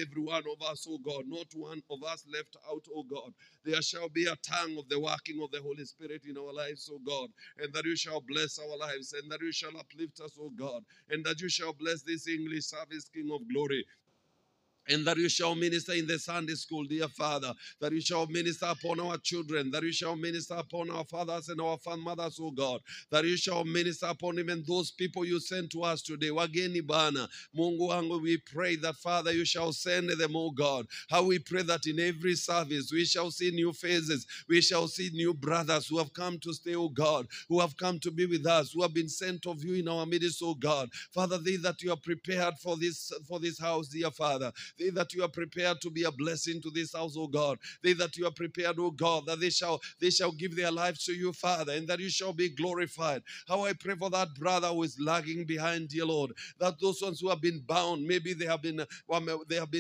Every one of us, O God, not one of us left out, O God. There shall be a tongue of the working of the Holy Spirit in our lives, O God, and that you shall bless our lives, and that you shall uplift us, O God, and that you shall bless this English service, King of Glory. And that you shall minister in the Sunday school, dear Father, that you shall minister upon our children, that you shall minister upon our fathers and our mothers, O God, that you shall minister upon even those people you sent to us today. Wageni Bana, Mungu wangu, we pray that, Father, you shall send them, O God. How we pray that in every service we shall see new faces, we shall see new brothers who have come to stay, O God, who have come to be with us, who have been sent of you in our midst, O God. Father, they that you are prepared for this house, dear Father, they that you are prepared to be a blessing to this house, O God. They that you are prepared, O God, that they shall give their lives to you, Father, and that you shall be glorified. How I pray for that brother who is lagging behind, dear Lord, that those ones who have been bound, maybe they have been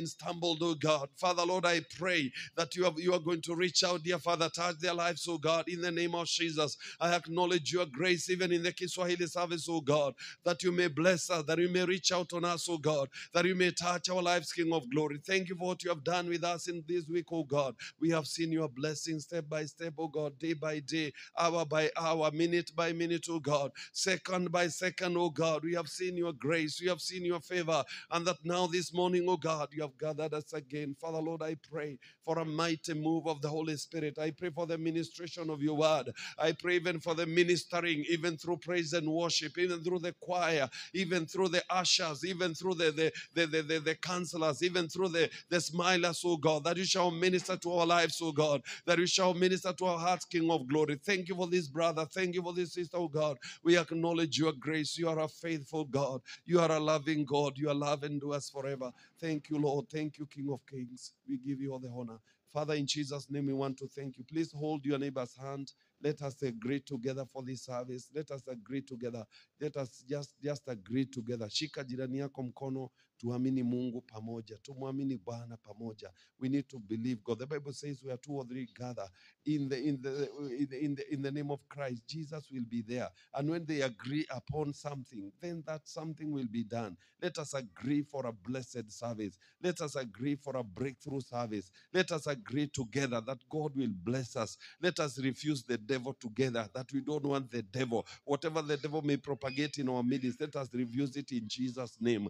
stumbled, O God. Father, Lord, I pray that you are going to reach out, dear Father, touch their lives, O God, in the name of Jesus. I acknowledge your grace even in the Kiswahili service, O God, that you may bless us, that you may reach out on us, O God, that you may touch our lives, King of Glory. Thank you for what you have done with us in this week, oh God. We have seen your blessing step by step, oh God, day by day, hour by hour, minute by minute, oh God, second by second, oh God. We have seen your grace, we have seen your favor, and that now this morning, oh God, you have gathered us again. Father, Lord, I pray for a mighty move of the Holy Spirit. I pray for the ministration of your word. I pray even for the ministering, even through praise and worship, even through the choir, even through the ushers, even through the counselors, even through the smilers, oh God, that you shall minister to our lives, oh God, that you shall minister to our hearts, King of Glory. Thank you for this brother. Thank you for this sister, oh God. We acknowledge your grace. You are a faithful God. You are a loving God. Your love endures forever. Thank you, Lord. Thank you, King of Kings. We give you all the honor. Father, in Jesus' name, we want to thank you. Please hold your neighbor's hand. Let us agree together for this service. Let us agree together. Let us just agree together. Shika jirani yako mkono, tuamini Mungu pamoja. Tumwamini Bwana pamoja. We need to believe God. The Bible says we are two or three gather in the name of Christ. Jesus will be there. And when they agree upon something, then that something will be done. Let us agree for a blessed service. Let us agree for a breakthrough service. Let us agree together that God will bless us. Let us refuse the devil together, that we don't want the devil. Whatever the devil may propagate in our midst, let us refuse it in Jesus' name.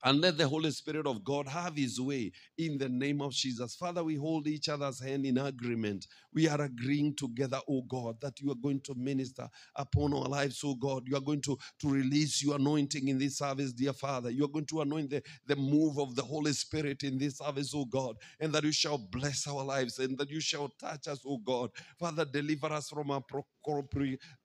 And let the Holy Spirit of God have his way in the name of Jesus. Father, we hold each other's hand in agreement. We are agreeing together, oh God, that you are going to minister upon our lives, oh God. You are going to release your anointing in this service, dear Father. You are going to anoint the move of the Holy Spirit in this service, oh God, and that you shall bless our lives and that you shall touch us, oh God. Father, deliver us from our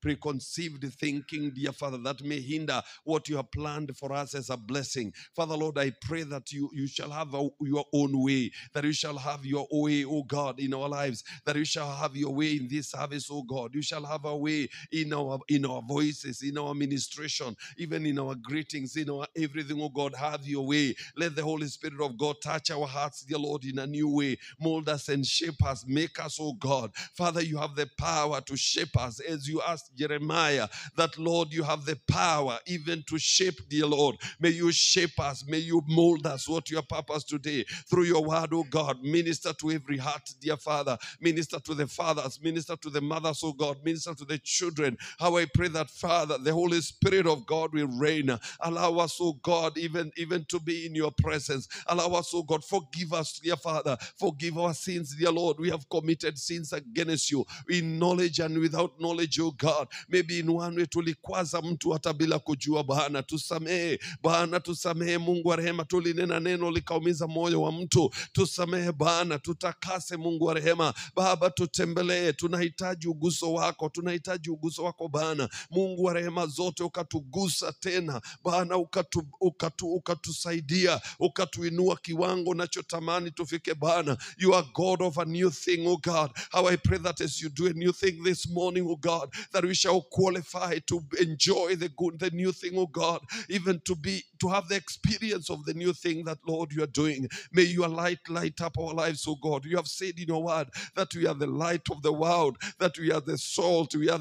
preconceived thinking, dear Father, that may hinder what you have planned for us as a blessing. Father, Lord, I pray that you shall have your own way, that you shall have your way, oh God, in our lives, that you shall have your way in this service, oh God. You shall have a way in our voices, in our ministration, even in our greetings, in our everything, oh God. Have your way. Let the Holy Spirit of God touch our hearts, dear Lord, in a new way. Mold us and shape us. Make us, oh God. Father, you have the power to shape us, as you asked Jeremiah, that, Lord, you have the power even to shape, dear Lord. May you shape us. May you mold us what your purpose today. Through your word, oh God, minister to every heart, dear Father. Minister to the fathers, minister to the mothers, oh God, minister to the children. How I pray that, Father, the Holy Spirit of God will reign. Allow us, oh God, even to be in your presence. Allow us, oh God, forgive us, dear Father. Forgive our sins, dear Lord. We have committed sins against you in knowledge and without knowledge, oh God. Maybe in one way tulikwaza mtu hata bila kujua. Bwana tusamehe, Bwana tusamehe, Mungu wa rehema. Tulinena neno likaumiza moyo wa mtu, tusamehe Bwana, tutakase Mungu wa rehema. Baba, tutembelee, tunahitaji uguso wako, tunahitaji uguso wako Bwana. Mungu wa rehema zote, ukatugusa tena Bwana, ukatusaidia, ukatuinua kiwango nachotamani tufike Bwana. You are God of a new thing, oh God. How I pray that as you do a new thing this morning, oh God, that we shall qualify to enjoy the good, the new thing, oh God, even to have the experience experience of the new thing that, Lord, you are doing. May your light light up our lives, oh God. You have said in your word that we are the light of the world, that we are the salt, we are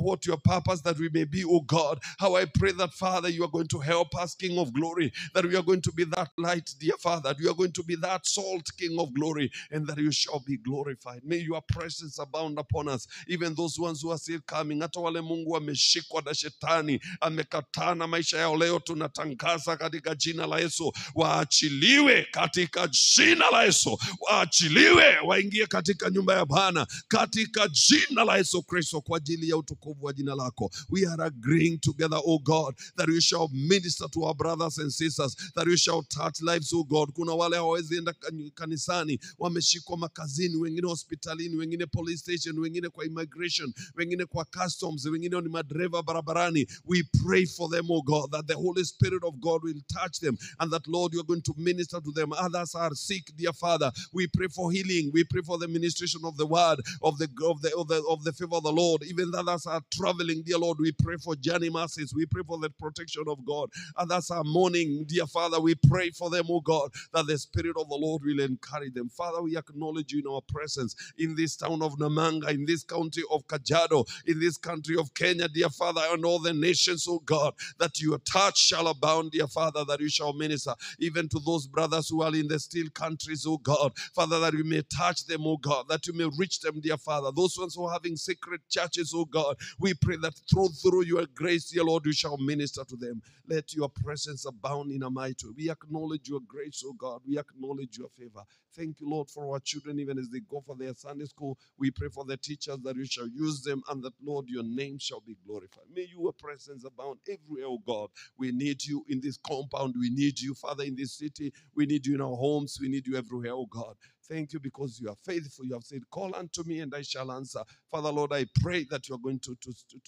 what your purpose that we may be, oh God. How I pray that, Father, you are going to help us, King of glory, that we are going to be that light, dear Father, that we are going to be that salt, King of glory, and that you shall be glorified. May your presence abound upon us, even those ones who are still coming. Hata wale Mungu ameshikwa na shetani, amekataa na maisha yao, leo tunatangaza katika jina la Yesu, waachiliwe katika jina la Yesu, waachiliwe waingie katika nyumba ya Bwana katika jina la Yesu Kristo, kwa ajili ya utukufu wa jina lako. We are agreeing together, oh God, that we shall minister to our brothers and sisters, that we shall touch lives, oh God. Kuna wale hawawezi enda kanisani, wameshikwa makazini, wengine hospitalini, wengine police station, wengine kwa immigration, wengine kwa customs, wengine ni madereva barabarani. We pray for them, oh God, that the Holy Spirit of God will touch them, and that, Lord, you are going to minister to them. Others are sick, dear Father. We pray for healing. We pray for the ministration of the word, of the favor of the Lord. Even others are traveling, dear Lord. We pray for journey mercies. We pray for the protection of God. Others are mourning, dear Father. We pray for them, oh God, that the Spirit of the Lord will encourage them. Father, we acknowledge you in our presence in this town of Namanga, in this county of Kajiado, in this country of Kenya, dear Father, and all the nations, oh God, that your touch shall abound, dear Father, that you shall minister even to those brothers who are in the still countries, oh God. Father, that you may touch them, oh God, that you may reach them, dear Father. Those ones who are having secret churches, oh God, we pray that through your grace, dear Lord, you shall minister to them. Let your presence abound in a mighty way. We acknowledge your grace, oh God. We acknowledge your favor. Thank you, Lord, for our children, even as they go for their Sunday school. We pray for the teachers that you shall use them, and that, Lord, your name shall be glorified. May your presence abound everywhere, oh God. We need you in this compound. We need you, Father, in this city. We need you in our homes. We need you everywhere, oh God. Thank you because you are faithful. You have said, call unto me and I shall answer. Father, Lord, I pray that you are going to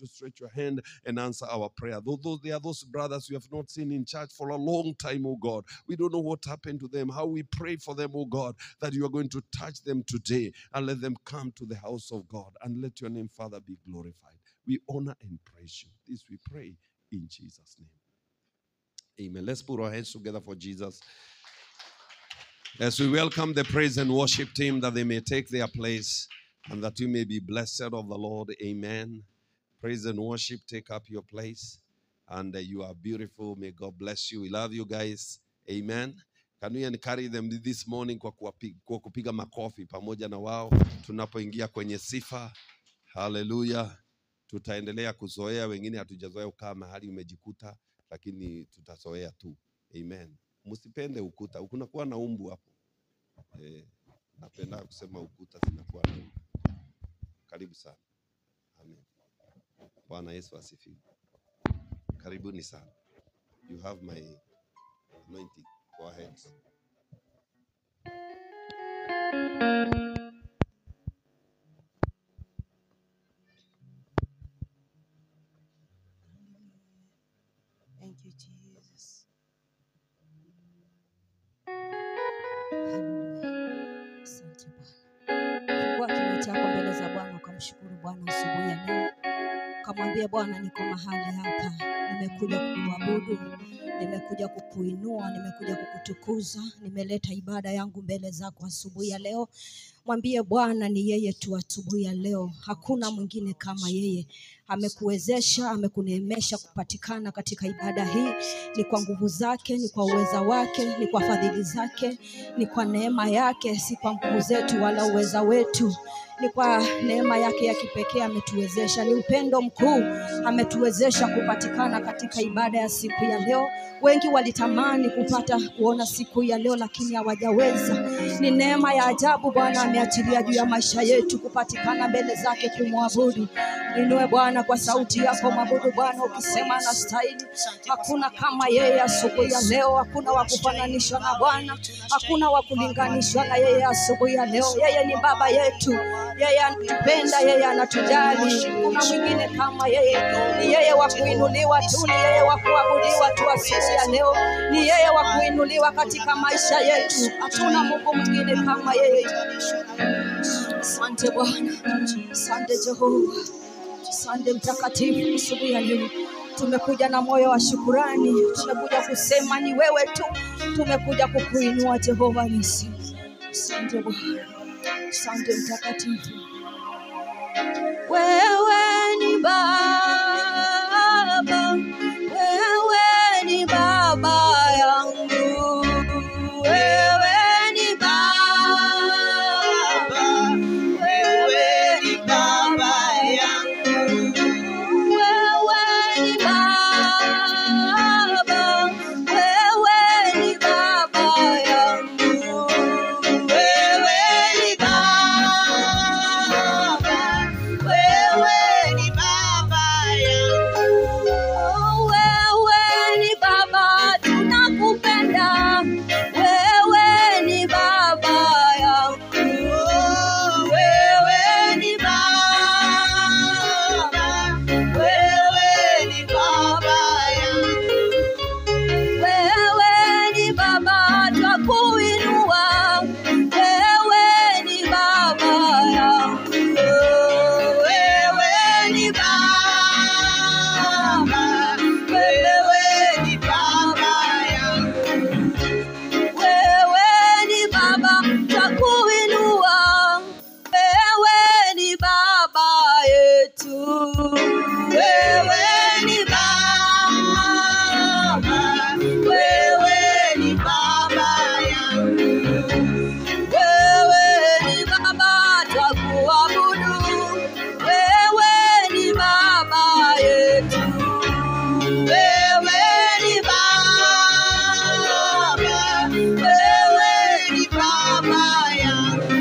stretch your hand and answer our prayer. Though there are those brothers we have not seen in church for a long time, oh God. We don't know what happened to them, how we pray for them, oh God, that you are going to touch them today and let them come to the house of God, and let your name, Father, be glorified. We honor and praise you. This we pray in Jesus' name. Amen. Let's put our hands together for Jesus. As we welcome the praise and worship team, that they may take their place and that you may be blessed of the Lord. Amen. Praise and worship, take up your place. And you are beautiful. May God bless you. We love you guys. Amen. Can we encourage them this morning kwa kupiga makofi pamoja na wao tunapoingia kwenye sifa? Hallelujah. Tutaendelea kuzoea, wengine hatujazoea kukaa mahali umejikuta, lakini tutazoea tu. Amen. Msipende ukuta, kunakuwa na umbu hapo. Napenda kusema ukuta zinakuwa na umbu. Karibu sana. Amen. Bwana Yesu asifiwe. Karibuni sana. You have my anointing. Go ahead. Thank you, Jesus. Haleluya. Asante Bwana. Fungua kinywa chako mbele za Bwana ukamshukuru Bwana asubuhi ya leo. Ukamwambie Bwana, niko mahali hapa, nimekuja kukuabudu, nimekuja kukuinua, nimekuja kukutukuza, nimeleta ibada yangu mbele zako asubuhi ya leo. Mwambie Bwana ni yeye tu asubuhi ya leo, hakuna mwingine kama yeye. Amekuwezesha, amekuneemesha kupatikana katika ibada hii. Ni kwa nguvu zake, ni kwa uweza wake, ni kwa fadhili zake, ni kwa neema yake, si kwa nguvu zetu wala uweza wetu. Ni kwa neema yake ya kipekee ametuwezesha. Ni upendo mkuu ametuwezesha kupatikana katika ibada ya siku ya leo. Wengi walitamani kupata kuona siku ya leo lakini hawajaweza. Ni neema ya ajabu Bwana ameachilia juu ya maisha yetu kupatikana mbele zake kumwabudu. Inue Bwana kwa sauti yako, mwabudu Bwana ukisema anastahili. Hakuna kama yeye asubuhi ya leo, hakuna wa kufananishwa na Bwana, hakuna wa kulinganishwa na yeye asubuhi ya leo. Yeye ni baba yetu, yeye anatupenda, yeye anatujali. Kuna mwingine kama yeye? Ni yeye wa kuinuliwa tu, ni yeye wa kuabudiwa tu asubuhi ya leo, ni yeye wa kuinuliwa katika maisha yetu. Hatuna Mungu mwingine kama yeye. Asante Bwana, asante Jehova, asante Mtakatifu asubuhi ya leo. Tumekuja na moyo wa shukurani, tumekuja kusema ni wewe tu, tumekuja kukuinua Jehova Nisi. Asante Bwana, asante Mtakatifu. Wewe ni Baba, wewe ni Baba yangu, wewe ni Baba, wewe ni Baba yangu, wewe ni Baba, wewe ni Baba yangu, wewe ni Baba, wewe ni Baba yangu, wewe ni Baba, tunakupenda, wewe ni Baba yangu, wewe ni Baba, wewe ni Baba yangu, wewe ni Baba, twakuinua, wewe ni Baba yangu, wewe ni Baba, wewe ni Baba yangu, wewe ni Baba, twakuinua, wewe ni Baba yetu, wewe ni Baba, wewe ni Baba yangu, wewe ni Baba, twakuabudu, wewe ni Baba yetu, wewe ni Baba, wewe ni Baba yangu,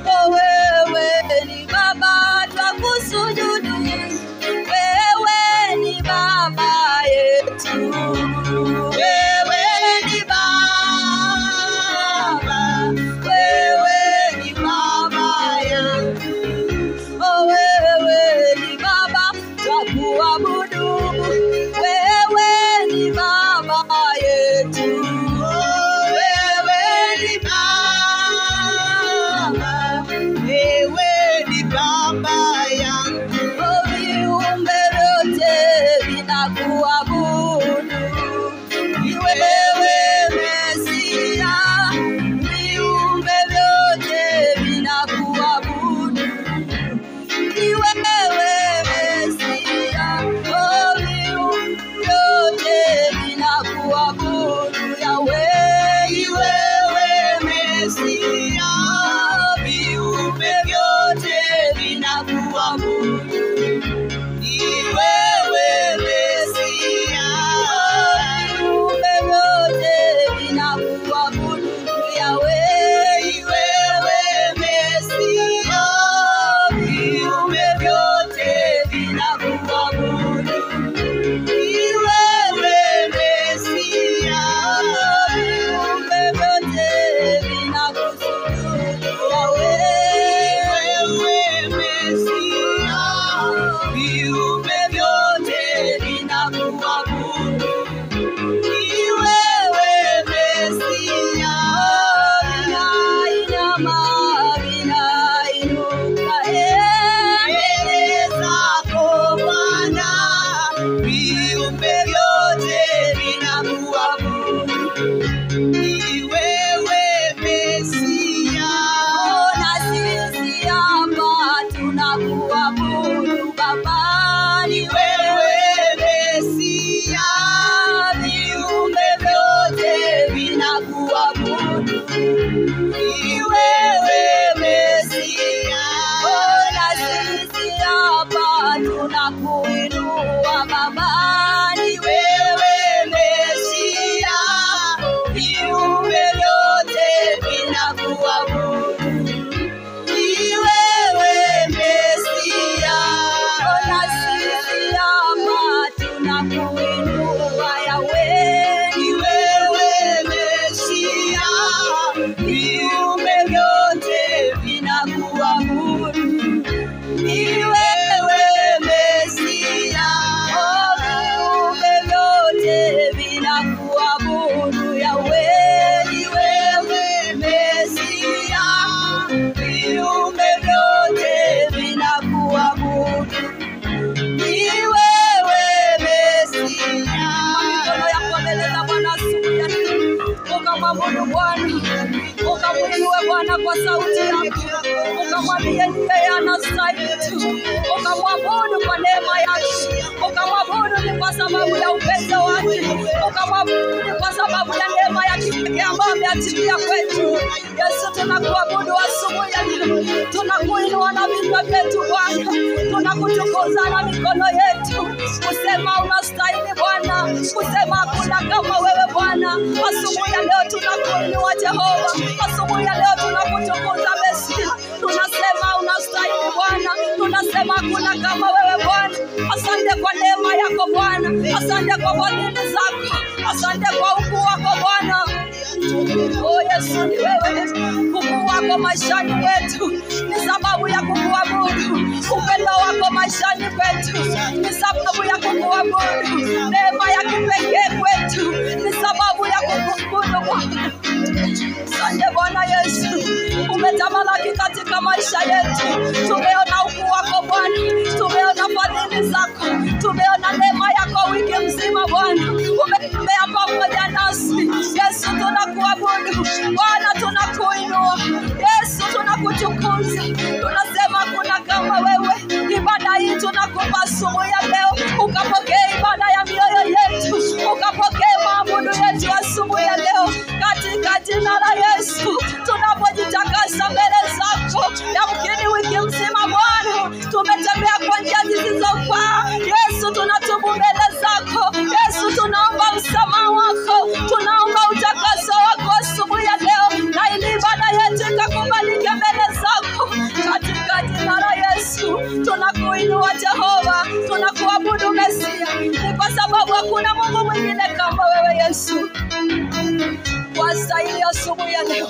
oh, wewe ni Baba, twakusujudu, wewe ni Baba yetu, wewe ni Baba, wewe ni Baba yangu, oh, wewe ni Baba, twakuabudu, wewe ni Baba yetu, wewe ni Baba, Wewe ni Baba yangu, oh, viumbe vyote vinakuabudu, ni wewe Mesia, viumbe vyote vinakuabudu, ni wewe Mesia, oh, viumbe vyote vinakuabudu Yahweh, ni wewe Mesia, viumbe vyote vinakuabudu. Ni wewe Mesia, viumbe vyote vinakuabudu Yahweh, ni wewe Mesia, viumbe vyote vinakuabudu. Ni wewe Mesia, viumbe vyote vinakusujudu Yahweh, wewe Mesia, viumbe vyote vinakuabudu. Ni wewe Mesia, vinainama vinainuka, mbele zako Bwana, viumbe vyote vinakuabudu. Ni wewe Mesia, na sisi hapa tunakuabudu Baba, ni ni wewe Mesia, viumbe vyote vinakuabudu. Ni wewe Mesia, na sisi hapa tunakuinua Baba, ni wewe Mesia, viumbe vyote vinakuabudu. Ni wewe Mesia, na sisi hapa tunakuinua Yahweh, ni wewe Mesia, viumbe Ukamwabudu Bwana, ukamwinue Bwana kwa sauti yako, ukamwambie yeye anastahili tu, ukamwabudu kwa neema yake, ukamwabudu ni kwa sababu ya upendo wake, ukamwabudu ni kwa sababu ya neema yake pekee ambayo ameachilia kwetu. Yesu, tunakuabudu asubuhi ya leo, tunakuinua na vinywa vyetu Bwana, tunakutukuza na mikono yetu, kusema unastahili Bwana, kusema hakuna kama wewe Bwana. Asubuhi ya leo tunakuinua Jehova, asubuhi ya leo tunakutukuza Mesia, tunasema unastahili Bwana, tunasema hakuna kama wewe Bwana. Asante kwa neema yako Bwana, asante kwa fadhili zako, asante kwa ukuu wako Bwana. Oh Yesu, ni wewe. Ukuu wako maishani mwetu ni sababu ya kukuabudu. Upendo wako maishani kwetu ni sababu ya kukuabudu. Neema ya kipekee kwetu ni sababu ya kukuabudu Bwana. Asante Bwana Yesu, umetamalaki katika maisha yetu. Tumeona ukuu wako Bwana, tumeona fadhili zako, tumeona neema yako wiki mzima Bwana, umetembea pamoja nasi. Yesu, tunakuabudu Bwana, tunakuinua Yesu, tunakutukuza, tunasema hakuna kama wewe. Ibada hii tunakupa asubuhi ya leo, ukapokee ibada ya mioyo yetu, ukapokee maabudu yetu asubuhi ya leo, katika jina la Yesu. Tunapojitakasa mbele zako, yamkini wiki mzima Bwana tumetembea kwa njia zisizofaa. Yesu, tunatubu mbele zako. Yesu, tunaomba msamaha wako, tunaomba utakaso wako asubuhi ya leo, na ili ibada yetu ikakubalike mbele zako, katika jina la Yesu. Tunakuinua Jehova, tunakuabudu Mesia, ni kwa sababu hakuna Mungu mwingine kama wewe Yesu. Wastahili asubuhi ya leo,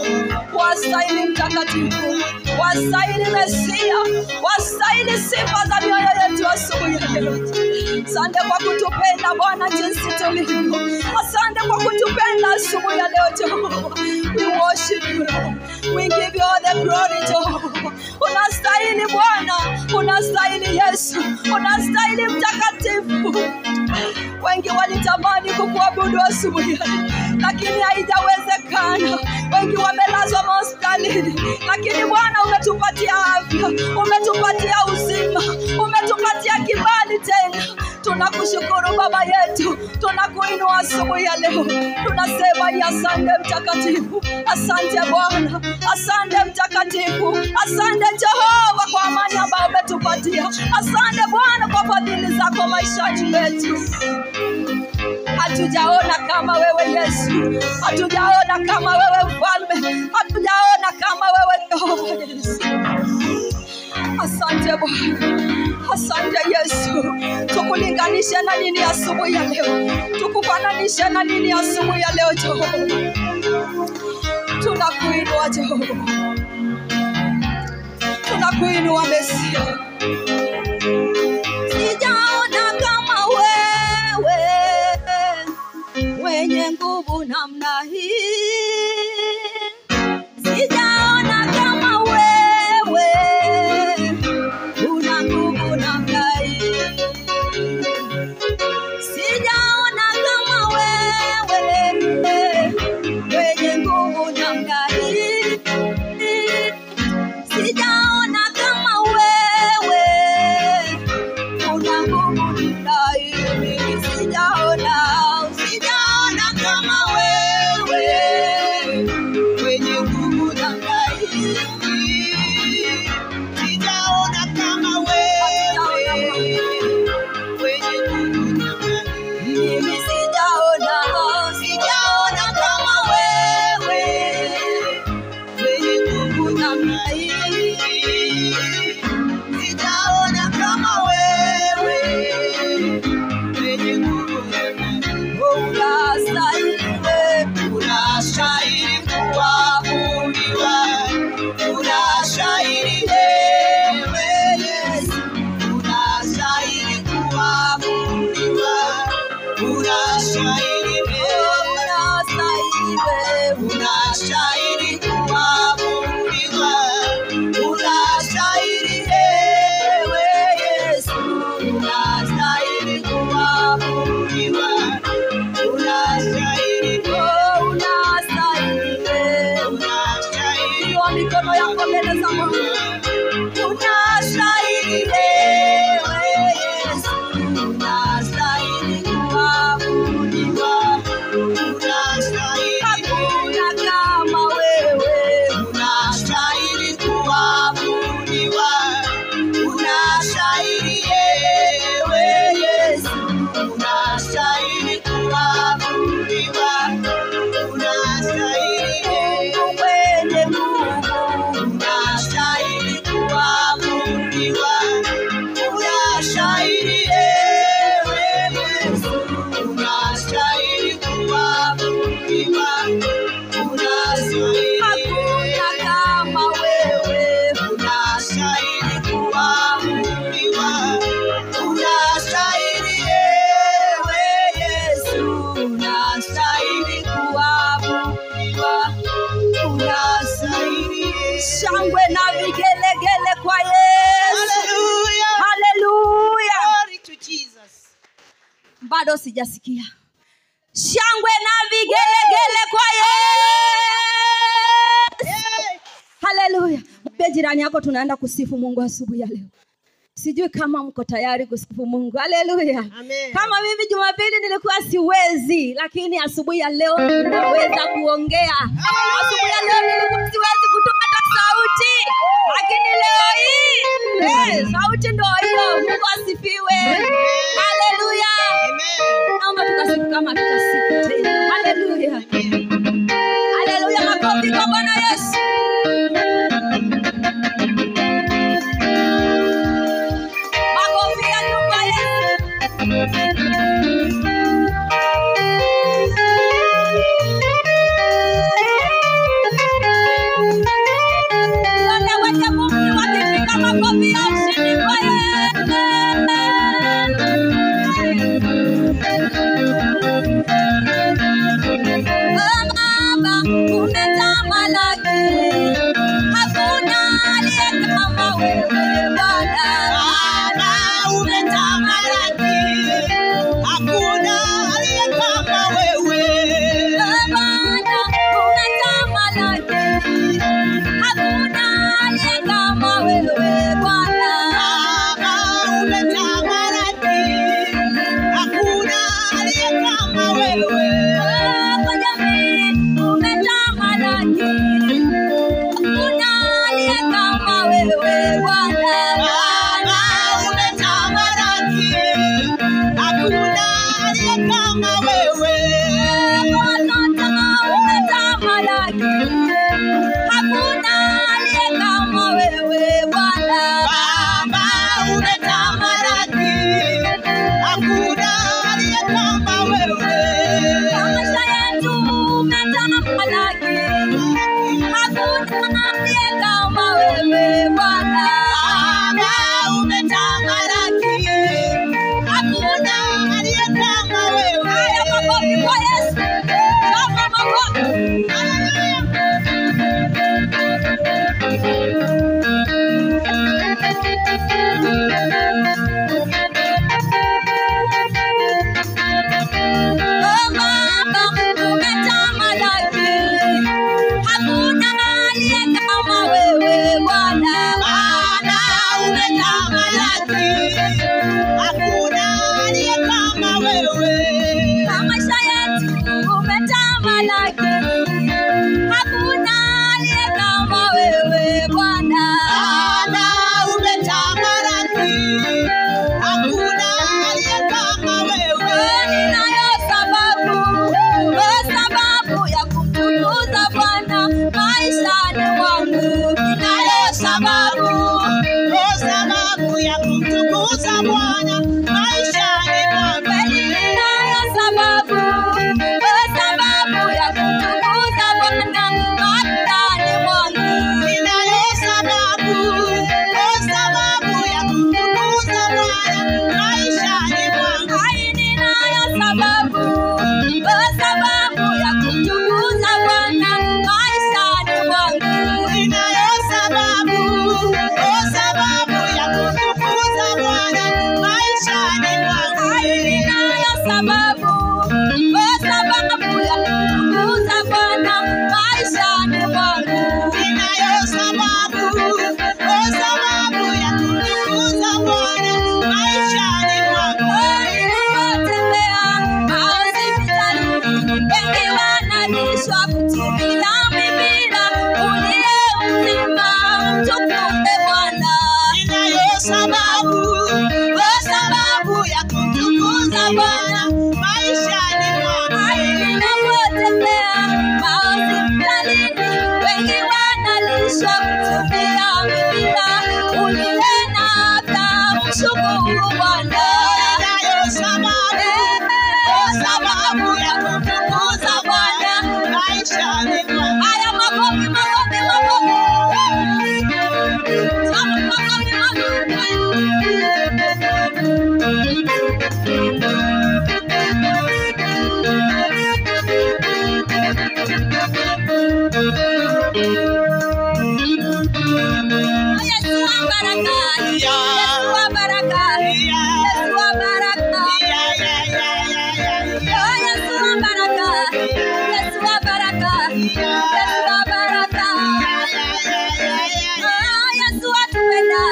wastahili Mtakatifu, wastahili Mesia, wastahili sifa za mioyo yetu asubuhi ya leo. Asante kwa kutupenda Bwana jinsi tulivyo, asante kwa kutupenda asubuhi ya leo Jehova. We worship you Lord, we give you all the glory Jehova. Unastahili Bwana, unastahili Yesu, unastahili Mtakatifu. Wengi walitamani kukuabudu asubuhi, lakini haijawezekana. Wengi wamelazwa mahospitalini, lakini Bwana umetupatia afya, umetupatia uzima, umetupatia kibali tena. Tunakushukuru Baba yetu, tunakuinua asubuhi ya leo, tunasema ni asante Mtakatifu, asante Bwana, asante Mtakatifu, asante Jehova kwa amani ambayo umetupatia, asante Bwana kwa fadhili zako maishani mwetu. Hatujaona kama wewe Yesu, hatujaona kama wewe Mfalme, hatujaona kama wewe Jehova Yesu. Asante Bwana, asante Yesu. Tukulinganishe na nini asubuhi ya leo? Tukufananishe na nini asubuhi ya leo Jehova? Tunakuinua Jehova, tunakuinua Mesia. Sijaona kama wewe mwenye nguvu namna hii, sijaona kama wewe una nguvu namna hii, sijaona kama wewe mwenye nguvu namna hii, sijaona kama wewe una nguvu namna hii, sijaona, sijaona kama wewe mwenye nguvu namna mikono yako mbele za Mungu. Unastahili ewe Yesu, unastahili kuabudiwa, unastahili, Hakuna kama wewe. Unastahili kuabudiwa, unastahili ewe Yesu, unastahili kuabudiwa, unastahili Mungu mwenye nguvu, unastahili kuabudiwa, unastahili ewe Yesu, unastahili kuabudiwa, unastahili, hakuna kama wewe. Unastahili kuabudiwa, unastahili ewe Yesu, unastahili kuabudiwa, unastahili. Shangwe na vigelegele kwa Yesu. Hallelujah. Haleluya. Glory to Jesus. Bado sijasikia shangwe na vigelegele kwa Yesu. Hey. Haleluya. Mwambie jirani yako tunaenda kusifu Mungu asubuhi ya leo. Sijui kama mko tayari kusifu Mungu. Haleluya. Amen. Kama mimi Jumapili nilikuwa siwezi, lakini asubuhi ya leo naweza kuongea. Asubuhi ya leo nilikuwa siwezi kutoa hata sauti, lakini leo hii sauti ndio hiyo. Mungu asifiwe. Haleluya. Amen. Naomba tukasifu kama tutasifu tena. Haleluya. Haleluya, makofi kwa Bwana Yesu. Makofi ya juu kwa Yesu. Wale wenye pumzi wakipiga makofi ya ushindi kwa Yesu. Oh, Baba, umetamalaki. Yesu wa baraka, Yesu wa baraka, Yesu wa baraka. Yesu wa baraka, Yesu wa baraka, Yesu wa baraka. Yesu atupenda,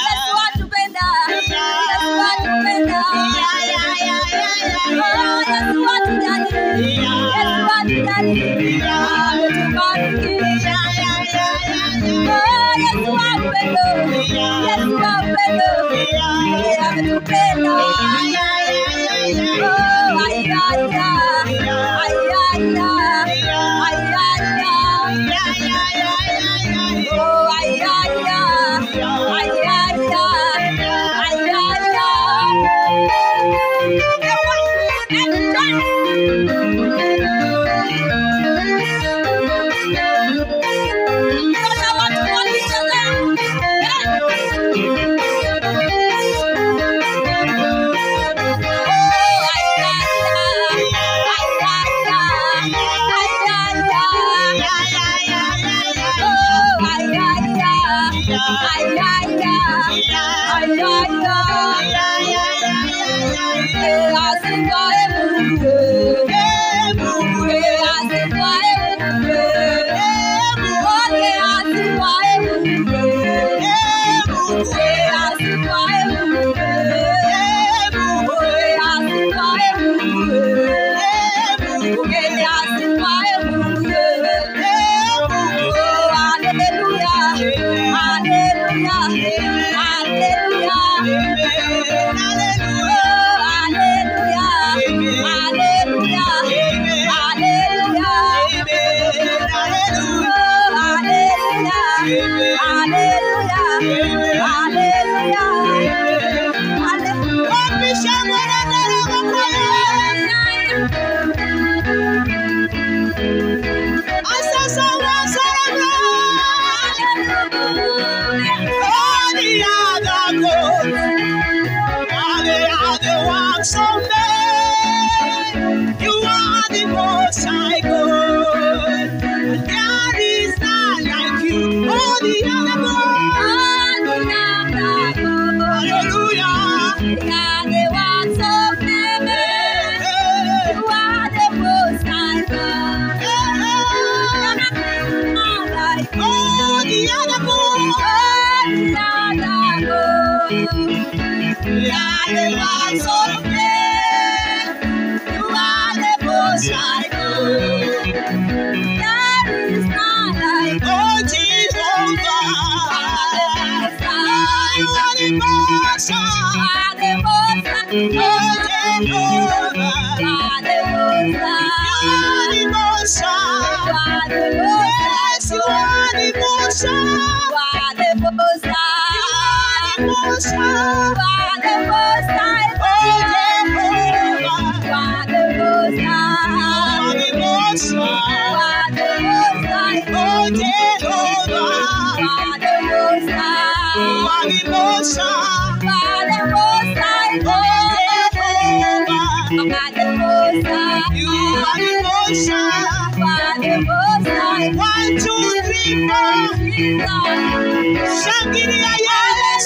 Yesu atupenda, Yesu atupenda. Yesu atujali, Yesu atujali, ametubariki. Yesu wa upendo, Yesu wa upendo, ametupenda. Oh, ay, ay, ay, ay, ay, ay, ay, ay. Oh, ay, ay, ay, ay, ay, ay, ay, One, two, three, four. Shangilia, yes.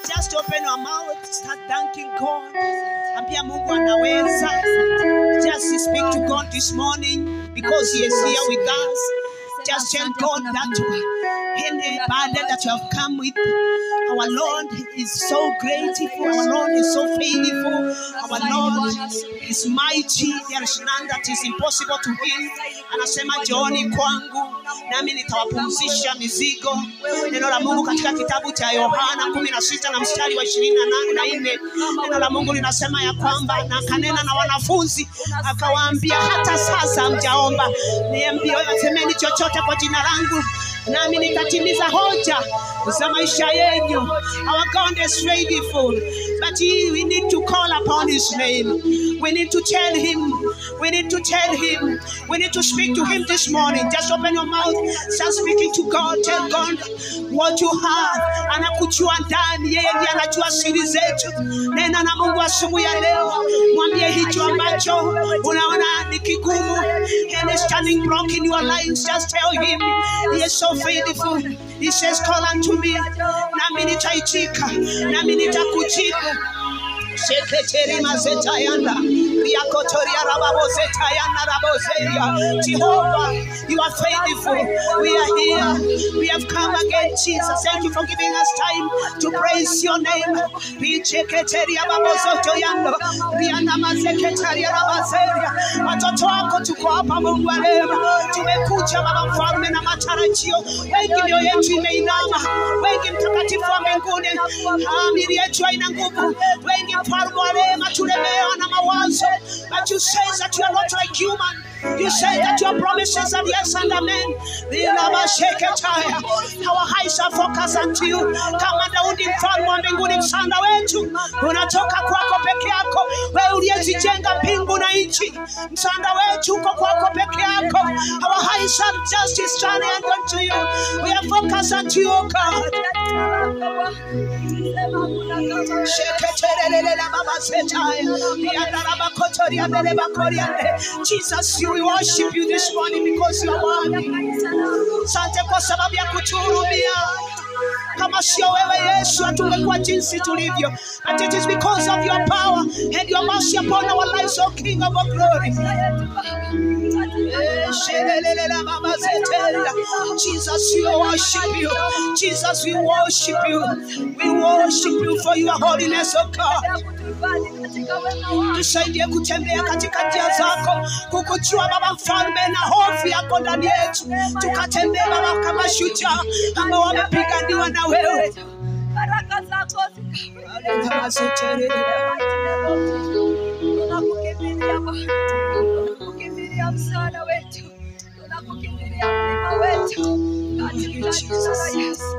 Just open your mouth, start thanking God. Ambia Mungu anaweza. Just speak to God this morning because He is here with us. Just tell God that any burden that you have come with, our Lord is so grateful. Our Lord is so faithful. Our Lord is mighty. There is none that is impossible to him. Anasema njooni kwangu nami nitawapumzisha mizigo. Neno la Mungu katika kitabu cha Yohana 16 na mstari wa 24, neno la Mungu linasema ya kwamba na kanena na wanafunzi akawaambia, hata sasa hamjaomba, niambie semeni chochote kwa jina langu nami nitatimiza hoja za maisha yenu. Our God is faithful, but we need to call upon His name. We need to tell Him. We need to tell Him. We need to speak to Him this morning. Just open your mouth. Start speaking to God. Tell God what you have. Anakujua ndani, yeye ndiye anajua siri zetu. Nena na Mungu asubuhi ya leo, mwambie hicho ambacho unaona ni kigumu. running block in your lives, just tell him. He is so faithful. He says, call unto me. Nami nitaitika, nami nitakujibu. Jehovah, you are faithful. We are here. We have come again, Jesus. Thank you for giving us time to praise your name. Watoto wako tuko hapa, Mungu wa rehema. Tumekuja Baba Mfalme na matarajio. Wengi mioyo yetu imeinama, wengi Mtakatifu wa mbinguni, miili yetu haina nguvu. Wengi Mfalme wa rehema tulemewa na mawazo. But you say that you are not like human. You say that your promises are yes and amen. Our eyes are focused unto you. Kama Daudi mfalme wa mbinguni, msaada wetu unatoka kwako peke yako. Wewe uliyezijenga mbingu na nchi, msaada wetu uko kwako peke yako. Our eyes are just turning unto you. We are focused unto you, O God. Jesus, we worship you this morning because you are worthy. Asante kwa sababu ya kutuhurumia. Kama sio wewe Yesu, hatungekuwa jinsi tulivyo. But it is because of your power and your mercy upon our lives, O King of all glory. Jesus, we worship you. Jesus, we worship you. We worship you for your holiness, O God. Tusaidie kutembea katika njia zako, kukujua Baba Mfalme na hofu yako ndani yetu. Tukatembea Baba kama shujaa ambao wamepiganiwa na wewe. Baraka zako tunakukimbilia Bwana, tunakukimbilia msaada wetu, tunakukimbilia mlima wetu katika jina la Yesu.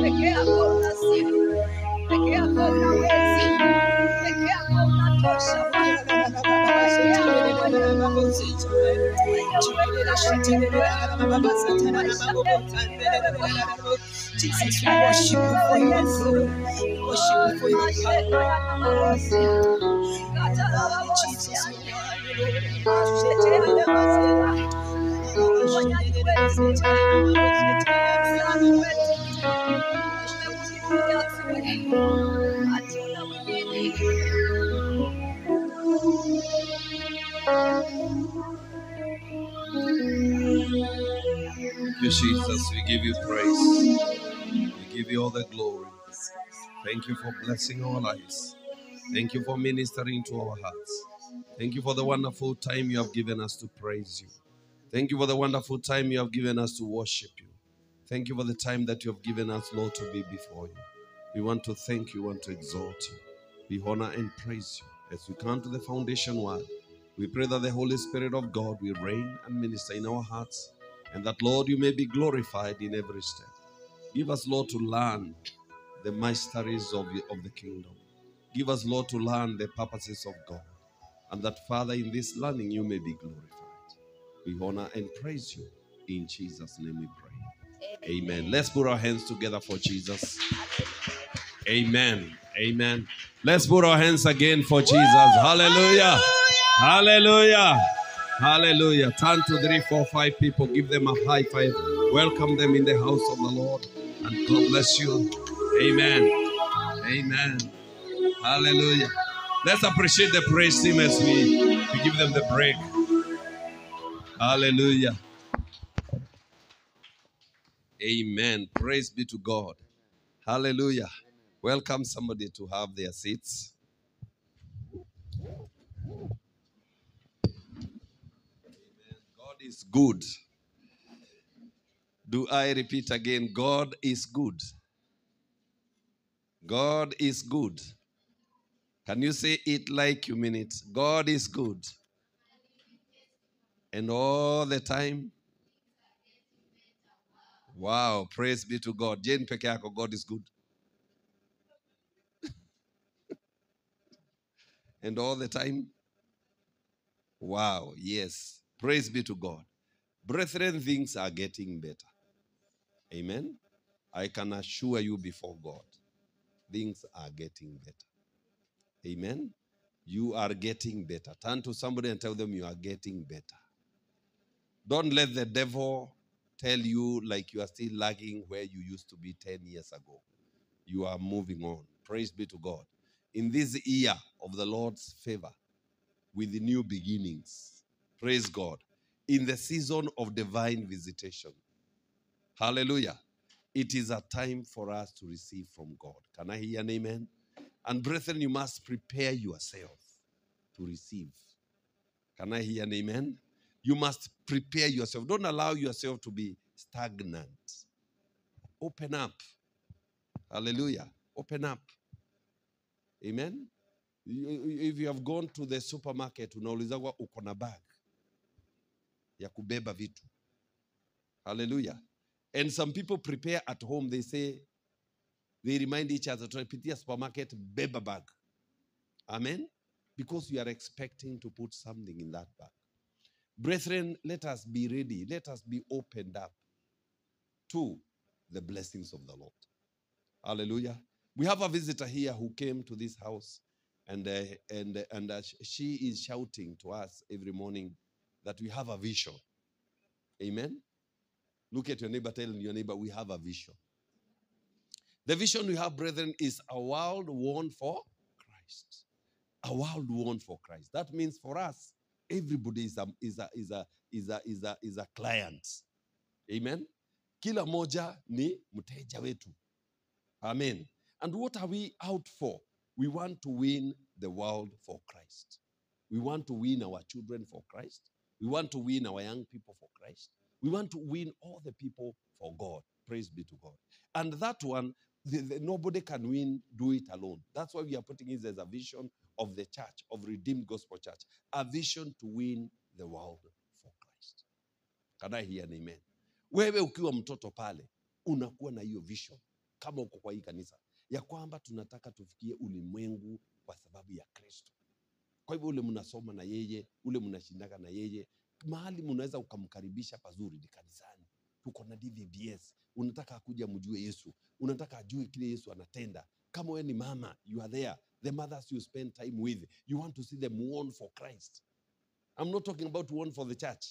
Peke yako unastahili, peke yako unaweza, peke yako unatosha Bwana. Jesus, we worship you for your glory. We worship you for your power. Jesus, Thank you, Jesus. We give you praise. We give you all the glory. Thank you for blessing our lives. Thank you for ministering to our hearts. Thank you for the wonderful time you have given us to praise you. Thank you for the wonderful time you have given us to worship you. Thank you for the time that you have given us, Lord, to be before you. We want to thank you, we want to exalt you. We honor and praise you. As we come to the foundation word, we pray that the Holy Spirit of God will reign and minister in our hearts, and that, Lord, you may be glorified in every step. Give us, Lord, to learn the mysteries of the kingdom. Give us, Lord, to learn the purposes of God, and that, Father, in this learning you may be glorified. We honor and praise you. In Jesus' name we pray. Amen. Let's put our hands together for Jesus. Amen. Amen. Let's put our hands again for Jesus. Hallelujah. Hallelujah. Hallelujah. Turn to 3, 4, 5 people. Give them a high five. Welcome them in the house of the Lord. And God bless you. Amen. Amen. Hallelujah. Let's appreciate the praise team as we give them the break. Hallelujah. Amen. Praise be to God. Hallelujah. Welcome somebody to have their seats. Amen. God is good. Do I repeat again? God is good. God is good. Can you say it like you mean it? God is good. And all the time. Wow, praise be to God. Jane peke yako, God is good. And all the time. Wow, yes. Praise be to God. Brethren, things are getting better. Amen. I can assure you before God, things are getting better. Amen. You are getting better. Turn to somebody and tell them you are getting better. Don't let the devil tell you like you are still lagging where you used to be 10 years ago. You are moving on. Praise be to God. In this year of the Lord's favor, with the new beginnings, praise God, in the season of divine visitation. Hallelujah. It is a time for us to receive from God. Can I hear an amen? And brethren, you must prepare yourself to receive. Can I hear an amen? You must prepare yourself. Don't allow yourself to be stagnant. Open up. Hallelujah. Open up. Amen. If you have gone to the supermarket, unaulizwa uko na bag ya kubeba vitu. Hallelujah. And some people prepare at home. They say, they remind each other, tunapitia supermarket, beba bag. Amen. Because you are expecting to put something in that bag. Brethren, let us be ready. Let us be opened up to the blessings of the Lord. Hallelujah. We have a visitor here who came to this house, and she is shouting to us every morning that we have a vision. Amen. Look at your neighbor, tell your neighbor, we have a vision. The vision we have, brethren, is a world won for Christ. A world won for Christ. That means for us, everybody is a client. Amen. Kila moja ni mteja wetu. Amen. And what are we out for? We want to win the world for Christ. We want to win our children for Christ. We want to win our young people for Christ. We want to win all the people for God. Praise be to God. And that one, nobody can win, do it alone. That's why we are putting it as a vision of the church, of Redeemed Gospel Church. A vision to win the world for Christ. Can I hear an amen? Wewe ukiwa mtoto pale, unakuwa na hiyo vision. Kama uko kwa hii kanisa, ya kwamba tunataka tufikie ulimwengu kwa sababu ya Kristo. Kwa hivyo ule mnasoma na yeye, ule mnashindana na yeye, mahali mnaweza ukamkaribisha pazuri ni kanisani. Tuko na DVBS. Unataka akuja mjue Yesu. Unataka ajue kile Yesu anatenda. Kama wewe ni mama, you are there. The mothers you spend time with, you want to see them won for Christ. I'm not talking about won for the church.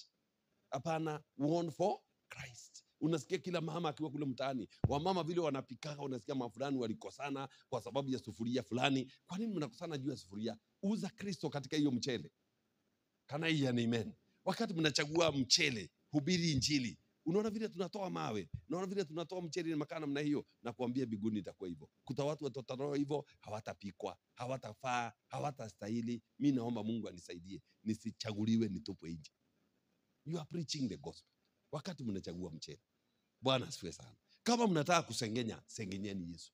Hapana, won for Christ. Unasikia kila mama akiwa kule mtaani, wamama vile wanapikaka, unasikia mama fulani walikosana kwa sababu ya sufuria fulani. Kwa nini mnakosana juu ya sufuria? Uza Kristo katika hiyo mchele. Can I hear an amen? Wakati mnachagua mchele, hubiri injili. Unaona vile tunatoa mawe, unaona vile tunatoa mchele na makaa namna hiyo, na kuambia biguni itakuwa hivyo. Kuta watu watatoa hivyo, hawatapikwa, hawatafaa, hawatastahili. Mimi naomba Mungu anisaidie nisichaguliwe nitupwe nje. You are preaching the gospel. Wakati mnachagua mchele. Bwana asifiwe sana. Kama mnataka kusengenya, sengenyeni Yesu.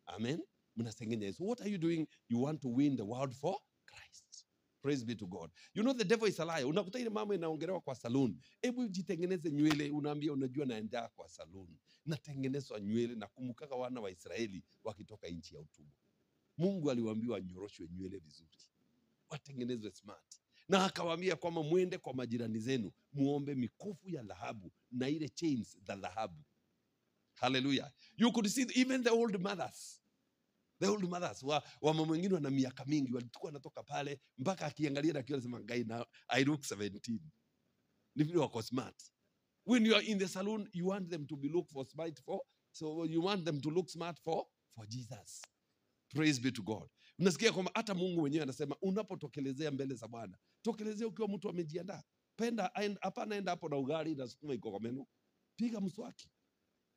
Amen. Mnasengenya Yesu. What are you doing? You want to win the world for Christ. Praise be to God. You know the devil is a liar. Unakuta ile mama inaongelewa kwa saloon. Hebu jitengeneze nywele, unaambia unajua naenda kwa saloon. Natengenezwa nywele na kumbuka wana wa Israeli wakitoka nchi ya utumwa. Mungu aliwaambia wanyoroshwe nywele vizuri. Watengenezwe smart. Na akawaambia kwamba muende kwa majirani zenu, muombe mikufu ya dhahabu na ile chains za dhahabu. Hallelujah. You could see even the old mothers. The old mothers, wamama wengine wana miaka mingi, walikuwa wanatoka pale mpaka akiangalia na akiwa anasema guy now I look 17. Ni vile wako smart. When you are in the saloon, you want them to be look for smart for, so you want them to look smart for Jesus. Praise be to God. Unasikia kwamba hata Mungu mwenyewe anasema unapotokelezea mbele za Bwana, tokelezea ukiwa mtu amejiandaa. Penda hapana enda hapo na ugali na sukuma iko kwa meno. Piga mswaki.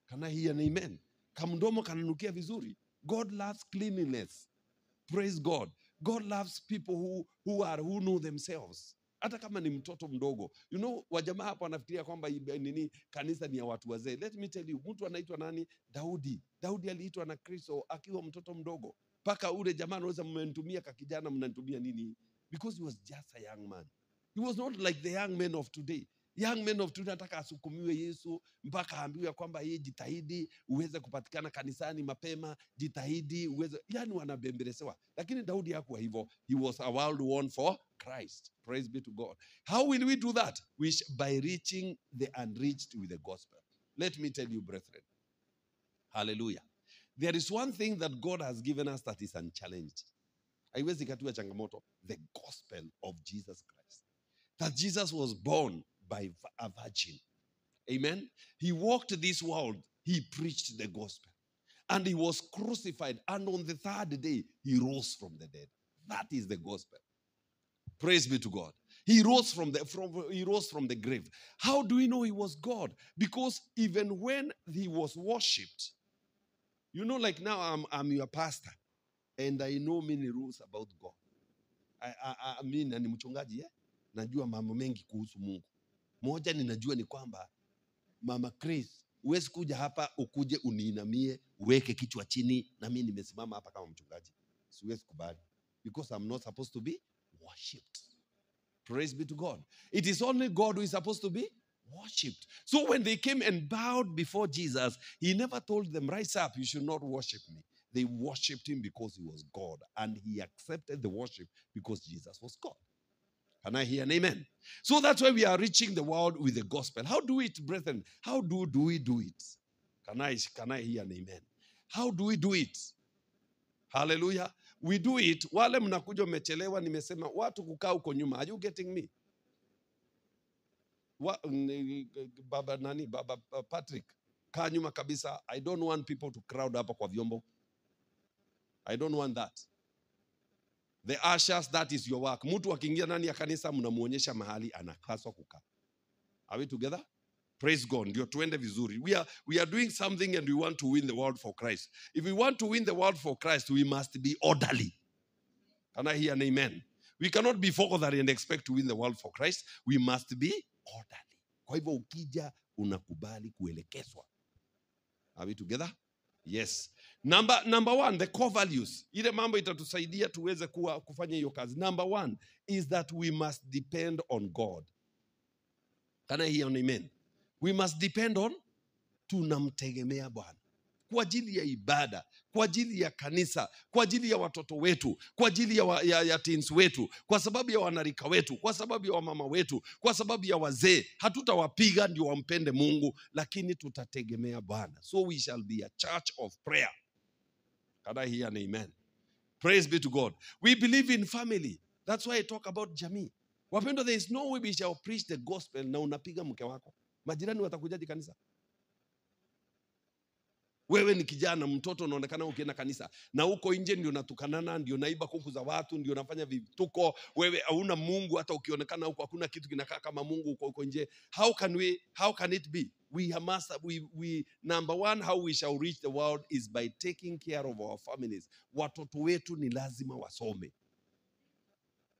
Can I hear an amen? Kamdomo kananukia vizuri. God loves cleanliness. Praise God. God loves people who know themselves. Hata kama ni mtoto mdogo. You know, wajamaa hapa wanafikiria kwamba nini kanisa ni ya watu wazee. Let me tell you, mtu anaitwa nani? Daudi. Daudi aliitwa na Kristo akiwa mtoto mdogo. Paka ule jamaa anaweza mmenitumia kakijana, mnanitumia nini? Because he was just a young man. He was not like the young men of today. Young men of today nataka asukumiwe Yesu mpaka aambiwe kwamba yeye jitahidi uweze kupatikana kanisani mapema, jitahidi uweze, yani wanabembelezewa. Lakini Daudi hakuwa hivyo. He was a world won for Christ. Praise be to God. How will we do that? Which by reaching the unreached with the gospel. Let me tell you, brethren. Hallelujah. There is one thing that God has given us that is unchallenged. Haiwezi ikatiwa changamoto. The gospel of Jesus Christ. That Jesus was born by a virgin. Amen. He walked this world. He preached the gospel. And he was crucified. And on the third day, he rose from the dead. That is the gospel. Praise be to God. He rose from the grave. How do we know he was God? Because even when he was worshipped, you know, like now I'm your pastor, and I know many rules about God. I mean, ni mchungaji, eh? Najua mambo mengi kuhusu Mungu. Moja ninajua ni kwamba Mama Chris, huwezi kuja hapa ukuje uniinamie, uweke kichwa chini na mimi nimesimama hapa kama mchungaji. Siwezi kubali. Because I'm not supposed to be worshipped. Praise be to God. It is only God who is supposed to be worshipped. So when they came and bowed before Jesus, he never told them, rise up, you should not worship me. They worshipped him because he was God, and he accepted the worship because Jesus was God. Can I hear an amen? So that's why we are reaching the world with the gospel. How do we it, brethren? How do we do it? Can I hear an amen? How do we do it? Hallelujah. We do it. Wale mnakuja mmechelewa, nimesema watu kukaa huko nyuma. Are you getting me? Baba Patrick, kaa nyuma kabisa. I don't want people to crowd hapa kwa vyombo. I don't want that. The ushers, that is your work. Mtu akiingia ndani ya kanisa mnamuonyesha mahali anapaswa kukaa. Are we together? Praise God. Ndio tuende vizuri. We are doing something and we want to win the world for Christ. If we want to win the world for Christ, we must be orderly. Can I hear an amen? We cannot be forceful and expect to win the world for Christ. We must be orderly. Kwa hivyo ukija unakubali kuelekezwa. Are we together? Yes. Number one, the core values. Ile mambo itatusaidia tuweze kufanya hiyo kazi. Number one is that we must depend on God. Can I hear an amen? We must depend on, tunamtegemea Bwana. Kwa ajili ya ibada, kwa ajili ya kanisa, kwa ajili ya watoto wetu, kwa ajili ya teens wetu, kwa sababu ya wanarika wetu, kwa sababu ya wamama wetu, kwa sababu ya wazee. Hatutawapiga ndio wampende Mungu, lakini tutategemea Bwana. So we shall be a church of prayer. Can I hear an amen? Praise be to God. We believe in family. That's why I talk about jamii. Wapendwa, there is no way we shall preach the gospel na unapiga mke wako. Majirani watakujaje kanisa? Wewe ni kijana, mtoto unaonekana ukienda kanisa na uko nje ndio unatukanana, ndio naiba kuku za watu, ndio unafanya vituko. Wewe hauna Mungu, hata ukionekana huko hakuna kitu kinakaa kama Mungu uko nje. How can it be? We number one, how we shall reach the world is by taking care of our families. Watoto wetu ni lazima wasome.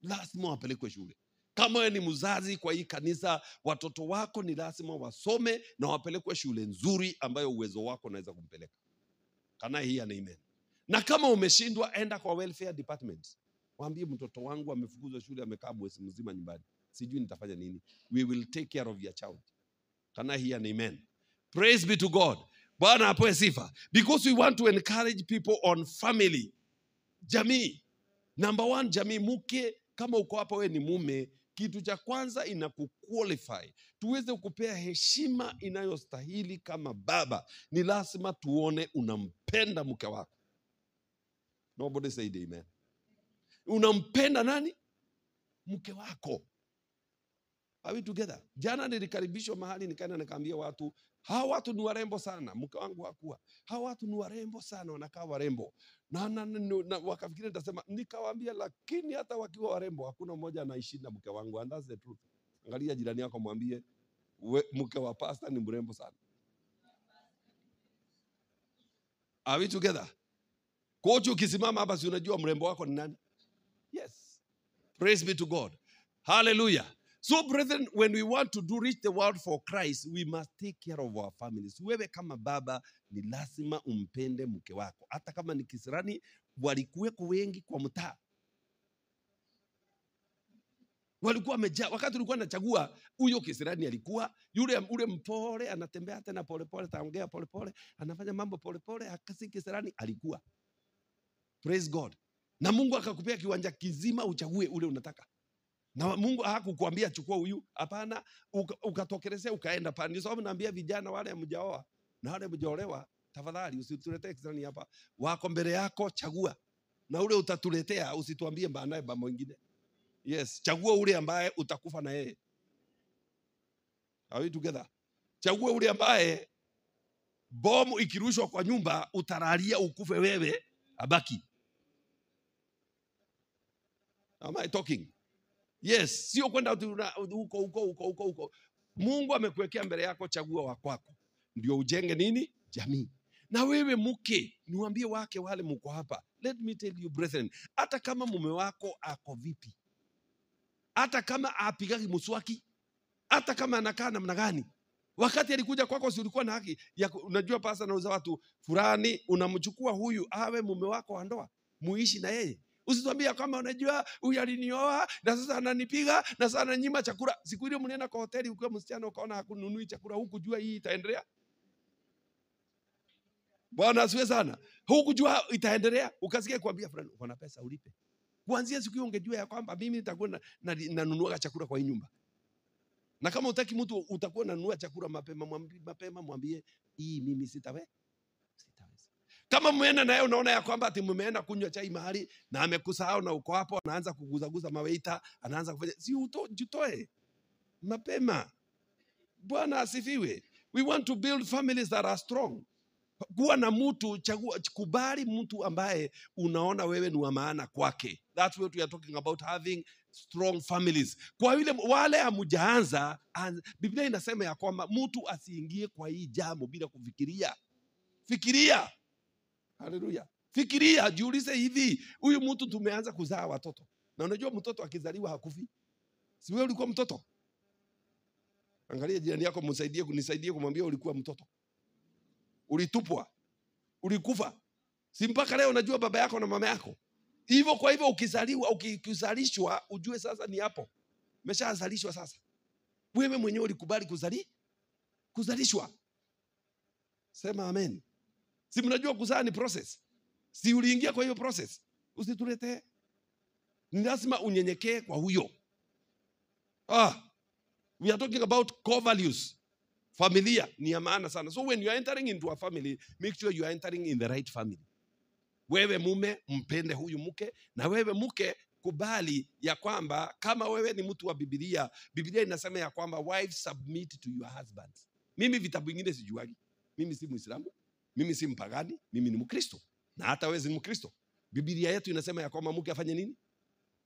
Lazima wapelekwe shule. Kama wewe ni mzazi kwa hii kanisa, watoto wako ni lazima wasome na wapelekwe shule nzuri ambayo uwezo wako unaweza kumpeleka. Can I hear an amen? Na kama umeshindwa, enda kwa welfare department. Waambie mtoto wangu amefukuzwa shule, amekaa mwezi mzima nyumbani. Sijui nitafanya nini. We will take care of your child. Can I hear an amen? Praise be to God. Bwana apewe sifa. Because we want to encourage people on family. Jamii. Number one, jamii. Mke, kama uko hapa wewe ni mume, kitu cha kwanza inakuqualify tuweze kukupea heshima inayostahili kama baba, ni lazima tuone unampenda mke wako. Nobody said amen. Unampenda nani? Mke wako. Are we together? Jana nilikaribishwa mahali nikaenda nikaambia watu, hawa watu ni warembo sana. Mke wangu hakuwa. Hawa watu ni warembo sana, wanakaa warembo. Na wakafikiria nitasema, nikawaambia lakini hata wakiwa warembo hakuna mmoja anaishinda mke wangu, and that's the truth. Angalia jirani yako mwambie, mke wa pastor ni mrembo sana. Are we together? Kocha ukisimama hapa si unajua mrembo wako ni nani? Yes. Praise be to God. Hallelujah. So brethren, when we want to reach the world for Christ, we must take care of our families. Wewe kama baba ni lazima umpende mke wako. Hata kama ni kisirani, walikuweko wengi kwa mtaa. Walikuwa wamejaa. Wakati ulikuwa unachagua, huyo kisirani alikuwa, yule ule mpole, anatembea tena pole pole, taongea pole pole, anafanya mambo pole pole, akasi kisirani alikuwa. Praise God. Na Mungu akakupea kiwanja kizima uchague ule unataka. Na Mungu hakukuambia chukua huyu, hapana, ukatokelezea ukaenda pale. Ndio sababu naambia vijana wale hamjaoa na wale hamjaolewa, tafadhali usituletee kisirani hapa. Wako mbele yako, chagua. Na ule utatuletea usituambie baadaye baba mwingine. Yes, chagua ule ambaye utakufa na yeye. Are we together? Chagua ule ambaye bomu ikirushwa kwa nyumba utaralia ukufe wewe abaki. Am I talking? Yes, sio kwenda huko huko huko huko huko. Mungu amekuwekea mbele yako, chagua wa kwako. Ndio ujenge nini? Jamii. Na wewe mke, niwaambie wake wale mko hapa. Let me tell you brethren, hata kama mume wako ako vipi, hata kama apigagi mswaki, hata kama anakaa namna gani, wakati alikuja kwako si ulikuwa na haki ya unajua pasa anauza watu fulani, unamchukua huyu awe mume wako wa ndoa, muishi na yeye. Usituambie kama unajua huyu alinioa na sasa ananipiga na sasa ananyima chakula. Siku ile mlienda kwa hoteli ukiwa msichana ukaona hakununui chakula, hukujua hii itaendelea. Bwana asifiwe sana. Hukujua itaendelea, ukasikia kuambia fulani uko na pesa ulipe. Kuanzia siku hiyo ungejua ya kwamba mimi nitakuwa nanunua chakula kwa hii nyumba. Na kama hutaki mtu utakuwa unanunua chakula mapema, mwambie mapema, mwambie hii mimi sitaweza. Kama mmeenda naye unaona ya kwamba ati mmeenda kunywa chai mahali na amekusahau na uko hapo anaanza kuguzaguza mawaita, anaanza kufanya, si jitoe mapema. Bwana asifiwe. We want to build families that are strong. Kuwa na mtu, chagua, kubali mtu ambaye unaona wewe ni wa maana kwake. That's what we are talking about, having strong families. Kwa yule wale hamujaanza, Biblia inasema ya kwamba mtu asiingie kwa hii jambo bila kufikiria. Fikiria. Haleluya. Fikiria, jiulize hivi, huyu mtu tumeanza kuzaa watoto. Na unajua mtoto akizaliwa hakufi. Si wewe ulikuwa mtoto? Angalia jirani yako, msaidie, kunisaidie kumwambia ulikuwa mtoto. Ulitupwa, ulikufa. Si mpaka leo unajua baba yako na mama yako. Hivyo kwa hivyo ukizaliwa, ukizalishwa, ujue sasa ni hapo. Umeshazalishwa sasa. Wewe mwenyewe ulikubali kuzalishwa. Sema amen. Si mnajua kuzaa ni process. Si uliingia kwa hiyo process. Usituletee. Ni lazima unyenyekee kwa huyo. We are talking about core values. Familia ni ya maana sana. So when you are entering into a family, make sure you are entering in the right family. Wewe mume mpende huyu mke, na wewe mke kubali ya kwamba kama wewe ni mtu wa Biblia, Biblia inasema ya kwamba wives submit to your husbands. Mimi vitabu vingine sijuagi. Mimi si Muislamu, mimi si mpagani, mimi ni Mkristo. Na hata wewe si Mkristo. Biblia yetu inasema ya kwamba mke afanye nini?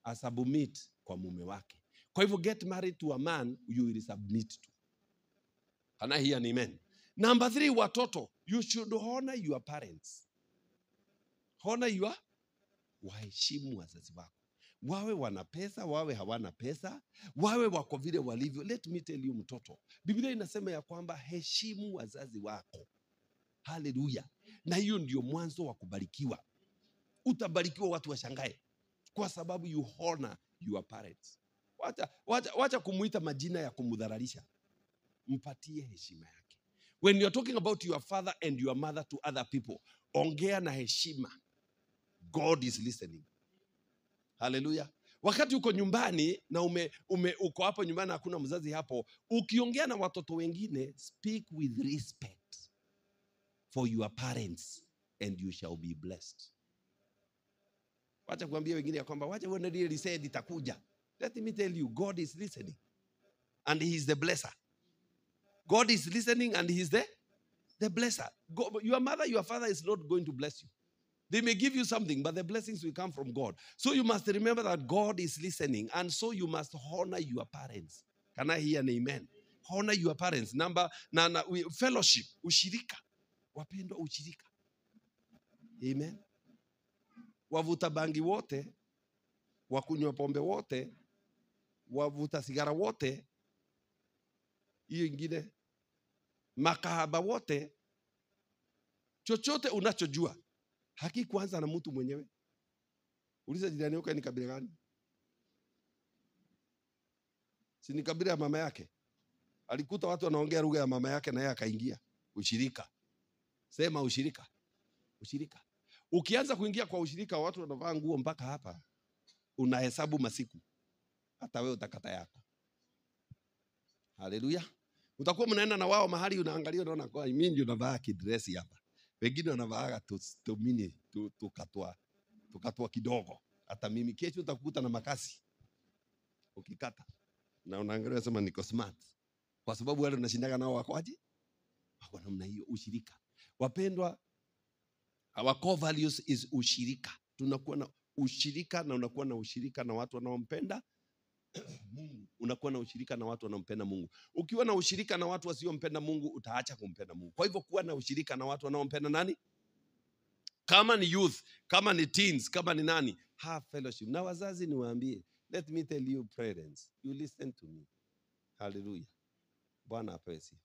Asubmit kwa mume wake. Kwa hivyo get married to a man you will submit to. Can I hear an amen? Number 3, watoto, you should honor your parents. Honor your, waheshimu wazazi wako. Wawe wana pesa, wawe hawana pesa, wawe wako vile walivyo. Let me tell you mtoto, Biblia inasema ya kwamba heshimu wazazi wako. Hallelujah. Na hiyo ndio mwanzo wa kubarikiwa. Utabarikiwa watu washangae kwa sababu you honor your parents. Wacha kumuita majina ya kumudharalisha. Mpatie heshima yake. When you are talking about your father and your mother to other people, ongea na heshima. God is listening. Hallelujah. Wakati uko nyumbani na uko hapo nyumbani hakuna mzazi hapo, ukiongea na watoto wengine, speak with respect for your parents and you shall be blessed. Wacha kuambia wengine ya kwamba wacha uone really said itakuja. Let me tell you, God is listening and he is the blesser. God is listening and he is the blesser. God, your mother, your father is not going to bless you. They may give you something, but the blessings will come from God. So you must remember that God is listening, and so you must honor your parents. Can I hear an amen? Honor your parents. Number, fellowship, ushirika. Wapendwa, ushirika. Amen. Wavuta bangi wote, wakunywa pombe wote, wavuta sigara wote, hiyo ingine, makahaba wote, chochote unachojua haki kwanza na mtu mwenyewe. Uliza jirani yako ni kabila gani? Si ni kabila ya mama yake. Alikuta watu wanaongea lugha ya mama yake na yeye akaingia ushirika. Sema ushirika. Ushirika. Ukianza kuingia kwa ushirika watu wanavaa nguo mpaka hapa, unahesabu masiku. Hata wewe utakata yako. Haleluya. Utakuwa mnaenda na wao mahali unaangalia unaona kwa mimi ndio navaa kidresi hapa. Wengine wanavaa tu mini tu katwa Tukatoa kidogo. Hata mimi kesho utakuta na makasi ukikata. Na unaangalia sema niko smart. Kwa sababu wale unashindaga nao wako aje? Wako namna hiyo, ushirika. Wapendwa, our core values is ushirika. Tunakuwa na ushirika na unakuwa na ushirika na watu wanaompenda Mungu. Unakuwa na ushirika na watu wanaompenda Mungu. Ukiwa na ushirika na watu wasiompenda Mungu, utaacha kumpenda Mungu. Kwa hivyo kuwa na ushirika na watu wanaompenda nani? Kama ni youth, kama ni teens, kama ni nani, have fellowship. Na wazazi niwaambie, let me tell you parents, you listen to me. Hallelujah. Bwana apewe sifa.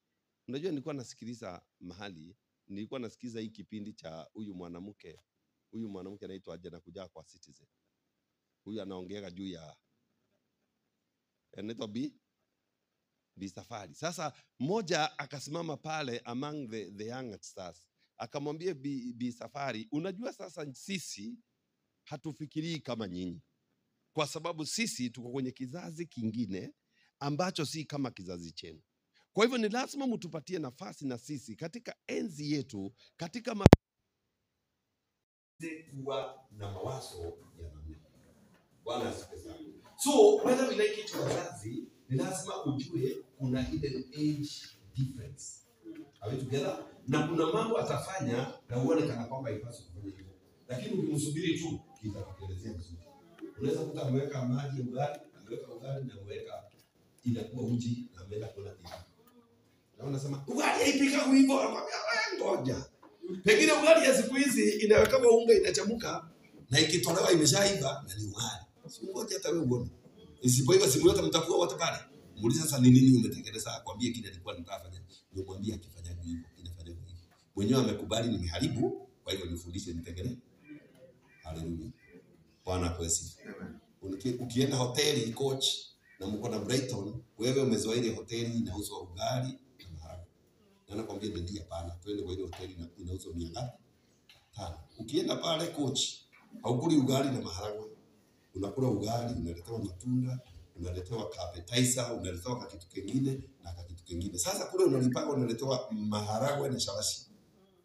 Unajua nilikuwa nasikiliza mahali, nilikuwa nasikiliza hii kipindi cha huyu mwanamke anaitwa aje na kujaa kwa Citizen. Huyu anaongea juu ya anaitwa Bi Safari. Sasa mmoja akasimama pale among the youngsters, akamwambia Bi Safari, unajua sasa sisi hatufikirii kama nyinyi. Kwa sababu sisi tuko kwenye kizazi kingine ambacho si kama kizazi chenu. Kwa hivyo ni lazima mtupatie nafasi na sisi katika enzi yetu, katika kuwa na mawazo ya namna. Bwana asifiwe sana. So whether we like it wazazi, ni lazima ujue kuna ile age difference. Are we together? Na kuna mambo atafanya na uone kana kwamba haipaswi kufanya hivyo. Lakini ukimsubiri tu kitatokelezea vizuri. Unaweza kuta ameweka maji ugali, ameweka ugali na ameweka inakuwa uji na ameenda kula TV. Na unasema ugali haipika hivyo, anakuambia ngoja. Pengine ugali ya siku hizi inawekwa unga inachamuka na ikitolewa imeshaiva na ni ugali. Si ngoja hata wewe uone. Isipoiva simu yote mtakuwa wote pale. Muulize sasa ni nini umetengeneza, akwambie kile alikuwa anataka. Ndio mwambie akifanya hivyo, kinafanya hivyo. Mwenyewe amekubali nimeharibu, kwa hivyo nifundishe nitengeneze. Haleluya. Bwana apewe sifa. Ukienda hoteli coach na mko na Brighton, wewe umezoea ile hoteli inauzwa ugali na maharagwe. Na nakwambia ndio, hapana, twende kwa ile hoteli inauzwa 500. Ukienda pale coach, haukuli ugali na maharagwe. Unakula ugali, unaletewa matunda, unaletewa appetizer, unaletewa kitu kingine na kitu kingine. Sasa kule unalipaka unaletewa maharagwe na shawashi.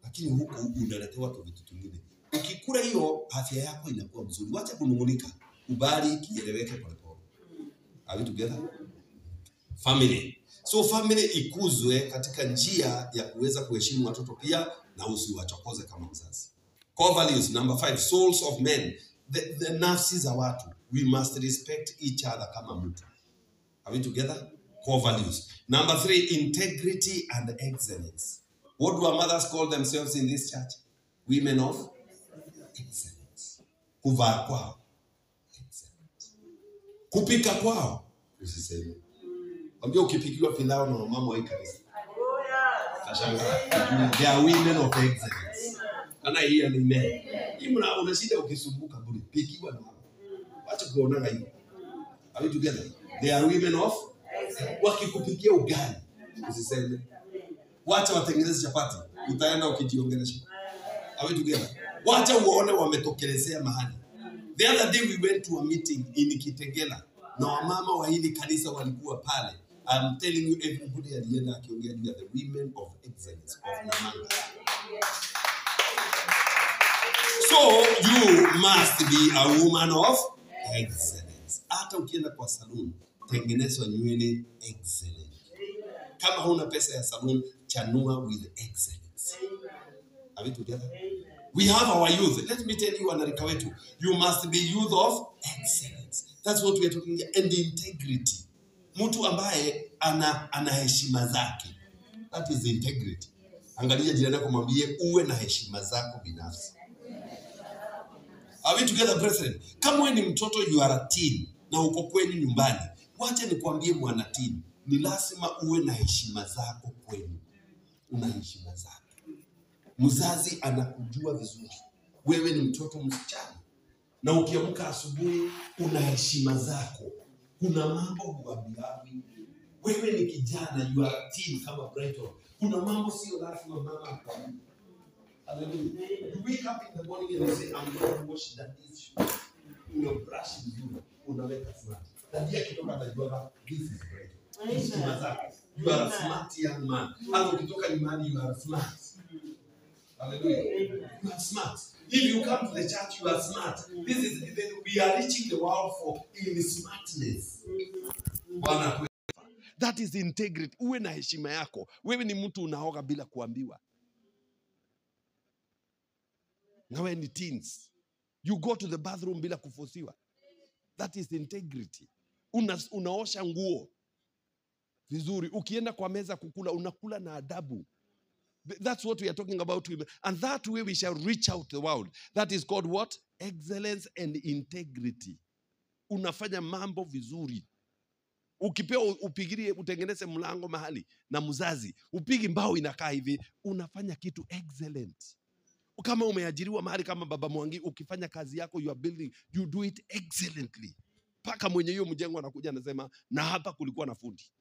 Lakini huku unaletewa vitu vingine. Ukikula hiyo afya yako inakuwa mzuri. Wacha kunungunika. Kubali kieleweke polepole. Are we together? Family. So family ikuzwe katika njia ya kuweza kuheshimu watoto pia na usiwachokoze kama mzazi. Core values number 5, souls of men. The nafsi za watu. We must respect each other kama mtu. Are we together? Core values. Number 3, integrity and excellence. What do our mothers call themselves in this church? Women of excellence. Kuvaa kwao. Excellence. Kupika kwao. Usiseme. Ambia ukipikiwa pilau na mama wa kanisa. Tashangaa. They are women of excellence. Kana hii ni amen. Hii una shida ukisumbuka bure. Pikiwa na mama. Wacha kuonana hiyo. Are we together? They are women of excellence. Wakikupikia ugali, usiseme. Wacha watengeneze chapati, utaenda ukijiongelesha. Are we together? Wacha uone wametokelezea mahali. The other day we went to a meeting in Kitengela. Na wamama wa hili kanisa walikuwa pale. I'm telling you, everybody alienda akiongea juu ya the women of excellence of Namanga. So you must be a woman of excellence. Hata ukienda kwa saloon, tengenezwa nywele excellent. Kama huna pesa ya saloon, chanua with excellence. Are we together? We have our youth. Let me tell you, wanarika wetu, you must be youth of excellence. That's what we are talking about. And integrity. Mtu ambaye ana heshima zake. That is integrity. Angalia jirani yako mwambie uwe na heshima zako binafsi. Are we together, brethren? Kama wewe ni mtoto, you are a teen na uko kwenu nyumbani, wacha nikwambie mwana teen, ni lazima uwe na heshima zako kwenu. Una heshima zako. Mzazi anakujua vizuri. Wewe ni mtoto msichana. Na ukiamka asubuhi una heshima zako. Kuna mambo huambiwi. Wewe ni kijana, you are teen kama Brighton. Kuna mambo sio lazima mama akwambie. Hallelujah. You wake up in the morning and you say, I'm going to wash daddy's shoes. Una brush vizuri, unaweka smart. Daddy akitoka anajua this is Brighton. Heshima zako. You are a smart young man. Hata ukitoka nyumbani you are smart. Hallelujah. You are smart. If you come to the church, you are smart. This is we are reaching the world for in smartness. Bwana, that is integrity. Uwe na heshima yako. Wewe ni mtu unaoga bila kuambiwa. Na wewe ni teens. You go to the bathroom bila kufosiwa. That is integrity. Unaosha nguo vizuri. Ukienda kwa meza kukula, unakula na adabu. That's what we are talking about. And that way we shall reach out the world. That is called what? Excellence and integrity. Unafanya mambo vizuri. Ukipewa upigirie, utengeneze mlango mahali na mzazi, upigi mbao inakaa hivi, unafanya kitu excellent. Kama umeajiriwa mahali kama Baba Mwangi, ukifanya kazi yako, you are building, you do it excellently. Paka mwenye hiyo mjengo anakuja anasema, na hapa kulikuwa na fundi.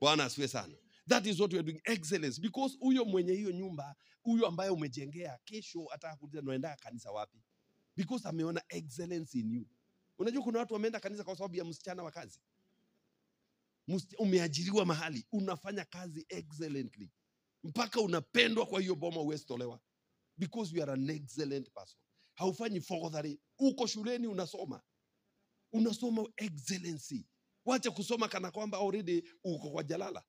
Bwana asifiwe sana. That is what we are doing, excellence. Because huyo mwenye hiyo nyumba, huyo ambaye umejengea, kesho atakuuliza unaenda kanisa wapi? Because ameona excellence in you. Unajua kuna watu wameenda kanisa kwa sababu ya msichana wa kazi. Umeajiriwa mahali, unafanya kazi excellently. Mpaka unapendwa kwa hiyo boma huwezi tolewa. Because you are an excellent person. Haufanyi fogodhari. Uko shuleni unasoma. Unasoma excellency. Wacha kusoma kana kwamba already uko kwa jalala.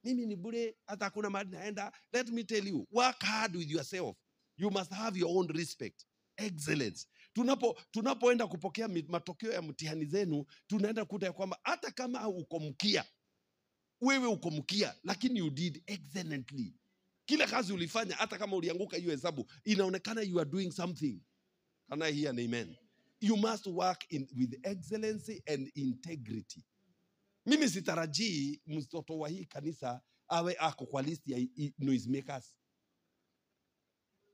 Mimi ni bure, hata hakuna mahali naenda. Let me tell you, work hard with yourself. You must have your own respect. Excellence. Tunapoenda kupokea matokeo ya mtihani zenu, tunaenda kuta ya kwamba hata kama uko mkia, wewe uko mkia, lakini you did excellently. Kila kazi ulifanya, hata kama ulianguka hiyo hesabu, inaonekana you are doing something. Can I hear an amen? You must work with excellency and integrity. Mimi sitarajii mtoto wa hii kanisa awe ako kwa list ya noisemakers.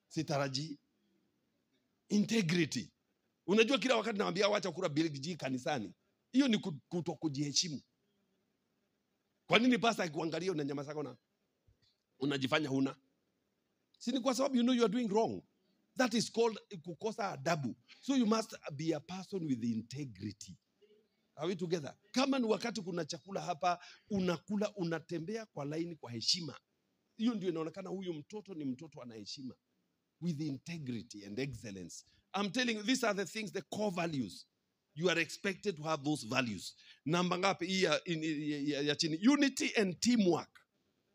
Sitarajii. Integrity. Unajua kila wakati nawaambia wacha kula Big G kanisani. Hiyo ni kutokujiheshimu. Kwa nini pastor akikuangalia unanyamaza na unajifanya huna? Si ni kwa sababu you know you are doing wrong. That is called kukosa adabu. So you must be a person with integrity. Are we together? Kama ni wakati kuna chakula hapa, unakula, unatembea kwa laini kwa heshima. Hiyo ndio inaonekana huyu mtoto ni mtoto ana heshima. With integrity and excellence. I'm telling you, these are the things, the core values. You are expected to have those values. Namba ngapi hii ya chini? Unity and teamwork.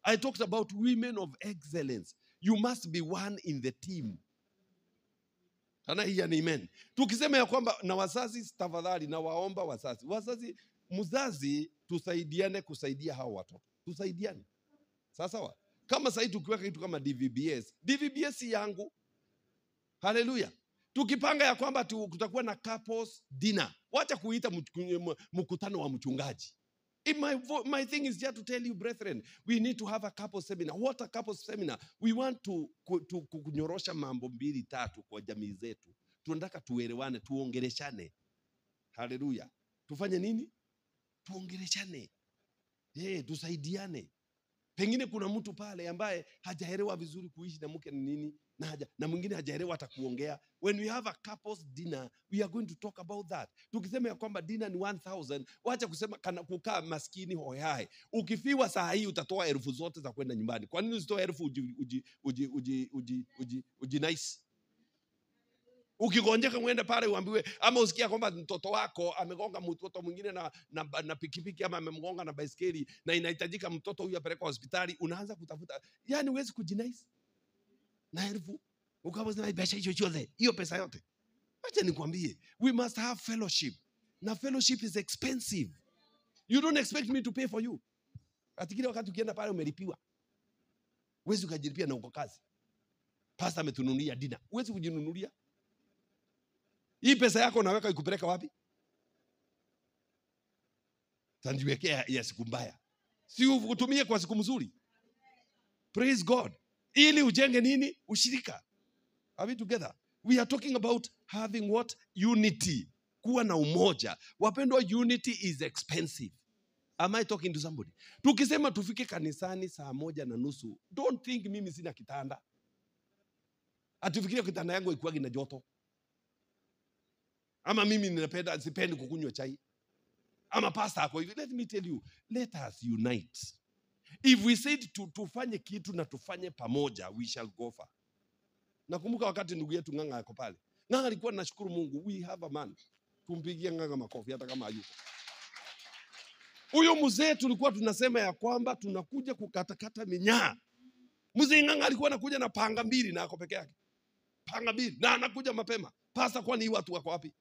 I talked about women of excellence. You must be one in the team. Can I hear an amen? Tukisema ya kwamba na wazazi, tafadhali na waomba wazazi. Wazazi, mzazi tusaidiane kusaidia hao watoto. Tusaidiane. Sawa sawa? Kama sasa tukiweka kitu kama DVBS, DVBS yangu. Hallelujah. Tukipanga ya kwamba kutakuwa na couples dinner. Wacha kuita mkutano wa mchungaji. If my thing is just to tell you, brethren, we need to have a couple seminar. What a couple seminar? We want to kunyorosha mambo mbili tatu kwa jamii zetu. Tunataka tuelewane, tuongeleshane. Hallelujah. Tufanye nini? Tuongeleshane. Tusaidiane. Pengine kuna mtu pale ambaye hajaelewa vizuri kuishi na mke ni nini, na mwingine hajaelewa hata kuongea. When we have a couples dinner, we are going to talk about that. Tukisema ya kwamba dinner ni 1000, wacha kusema kana kukaa maskini hoyae. Ukifiwa saa hii utatoa elfu zote za kwenda nyumbani. Kwa nini usitoe elfu uji nice? Ukigonjeka uende pale uambiwe, ama usikia kwamba mtoto wako amegonga mtoto mwingine na pikipiki ama amemgonga na baiskeli na inahitajika mtoto huyu apelekwe hospitali, unaanza kutafuta. Yaani huwezi kujinice na elfu ukawa unasema pesa hiyo yote, hiyo pesa yote. Acha nikwambie, we must have fellowship. Na fellowship is expensive. You don't expect me to pay for you. Ati kila wakati ukienda pale umelipiwa. Huwezi ukajilipia na uko kazi. Pastor ametununulia dinner. Huwezi kujinunulia. Hii pesa yako unaweka ikupeleka wapi? Tanjiwekea ya siku mbaya. Si utumie kwa siku mzuri. Praise God. Ili ujenge nini? Ushirika. Are we together? We are talking about having what? Unity. Kuwa na umoja. Wapendwa, unity is expensive. Am I talking to somebody? Tukisema tufike kanisani 1:30, don't think mimi sina kitanda. Atufikirie kitanda yangu ikuwagi na joto. Ama mimi ninapenda, sipendi kukunywa chai. Ama pastor ako hivi. Let me tell you, let us unite. If we said tufanye kitu na tufanye pamoja, we shall go far. Nakumbuka wakati ndugu yetu Ng'ang'a yuko pale. Ng'ang'a alikuwa nashukuru Mungu, we have a man. Tumpigie Ng'ang'a makofi hata kama hayuko. Huyo mzee tulikuwa tunasema ya kwamba tunakuja kukatakata minyaa. Mzee Ng'ang'a alikuwa anakuja na panga mbili na ako peke yake. Panga mbili na anakuja mapema. Pasa, kwani watu wako wapi?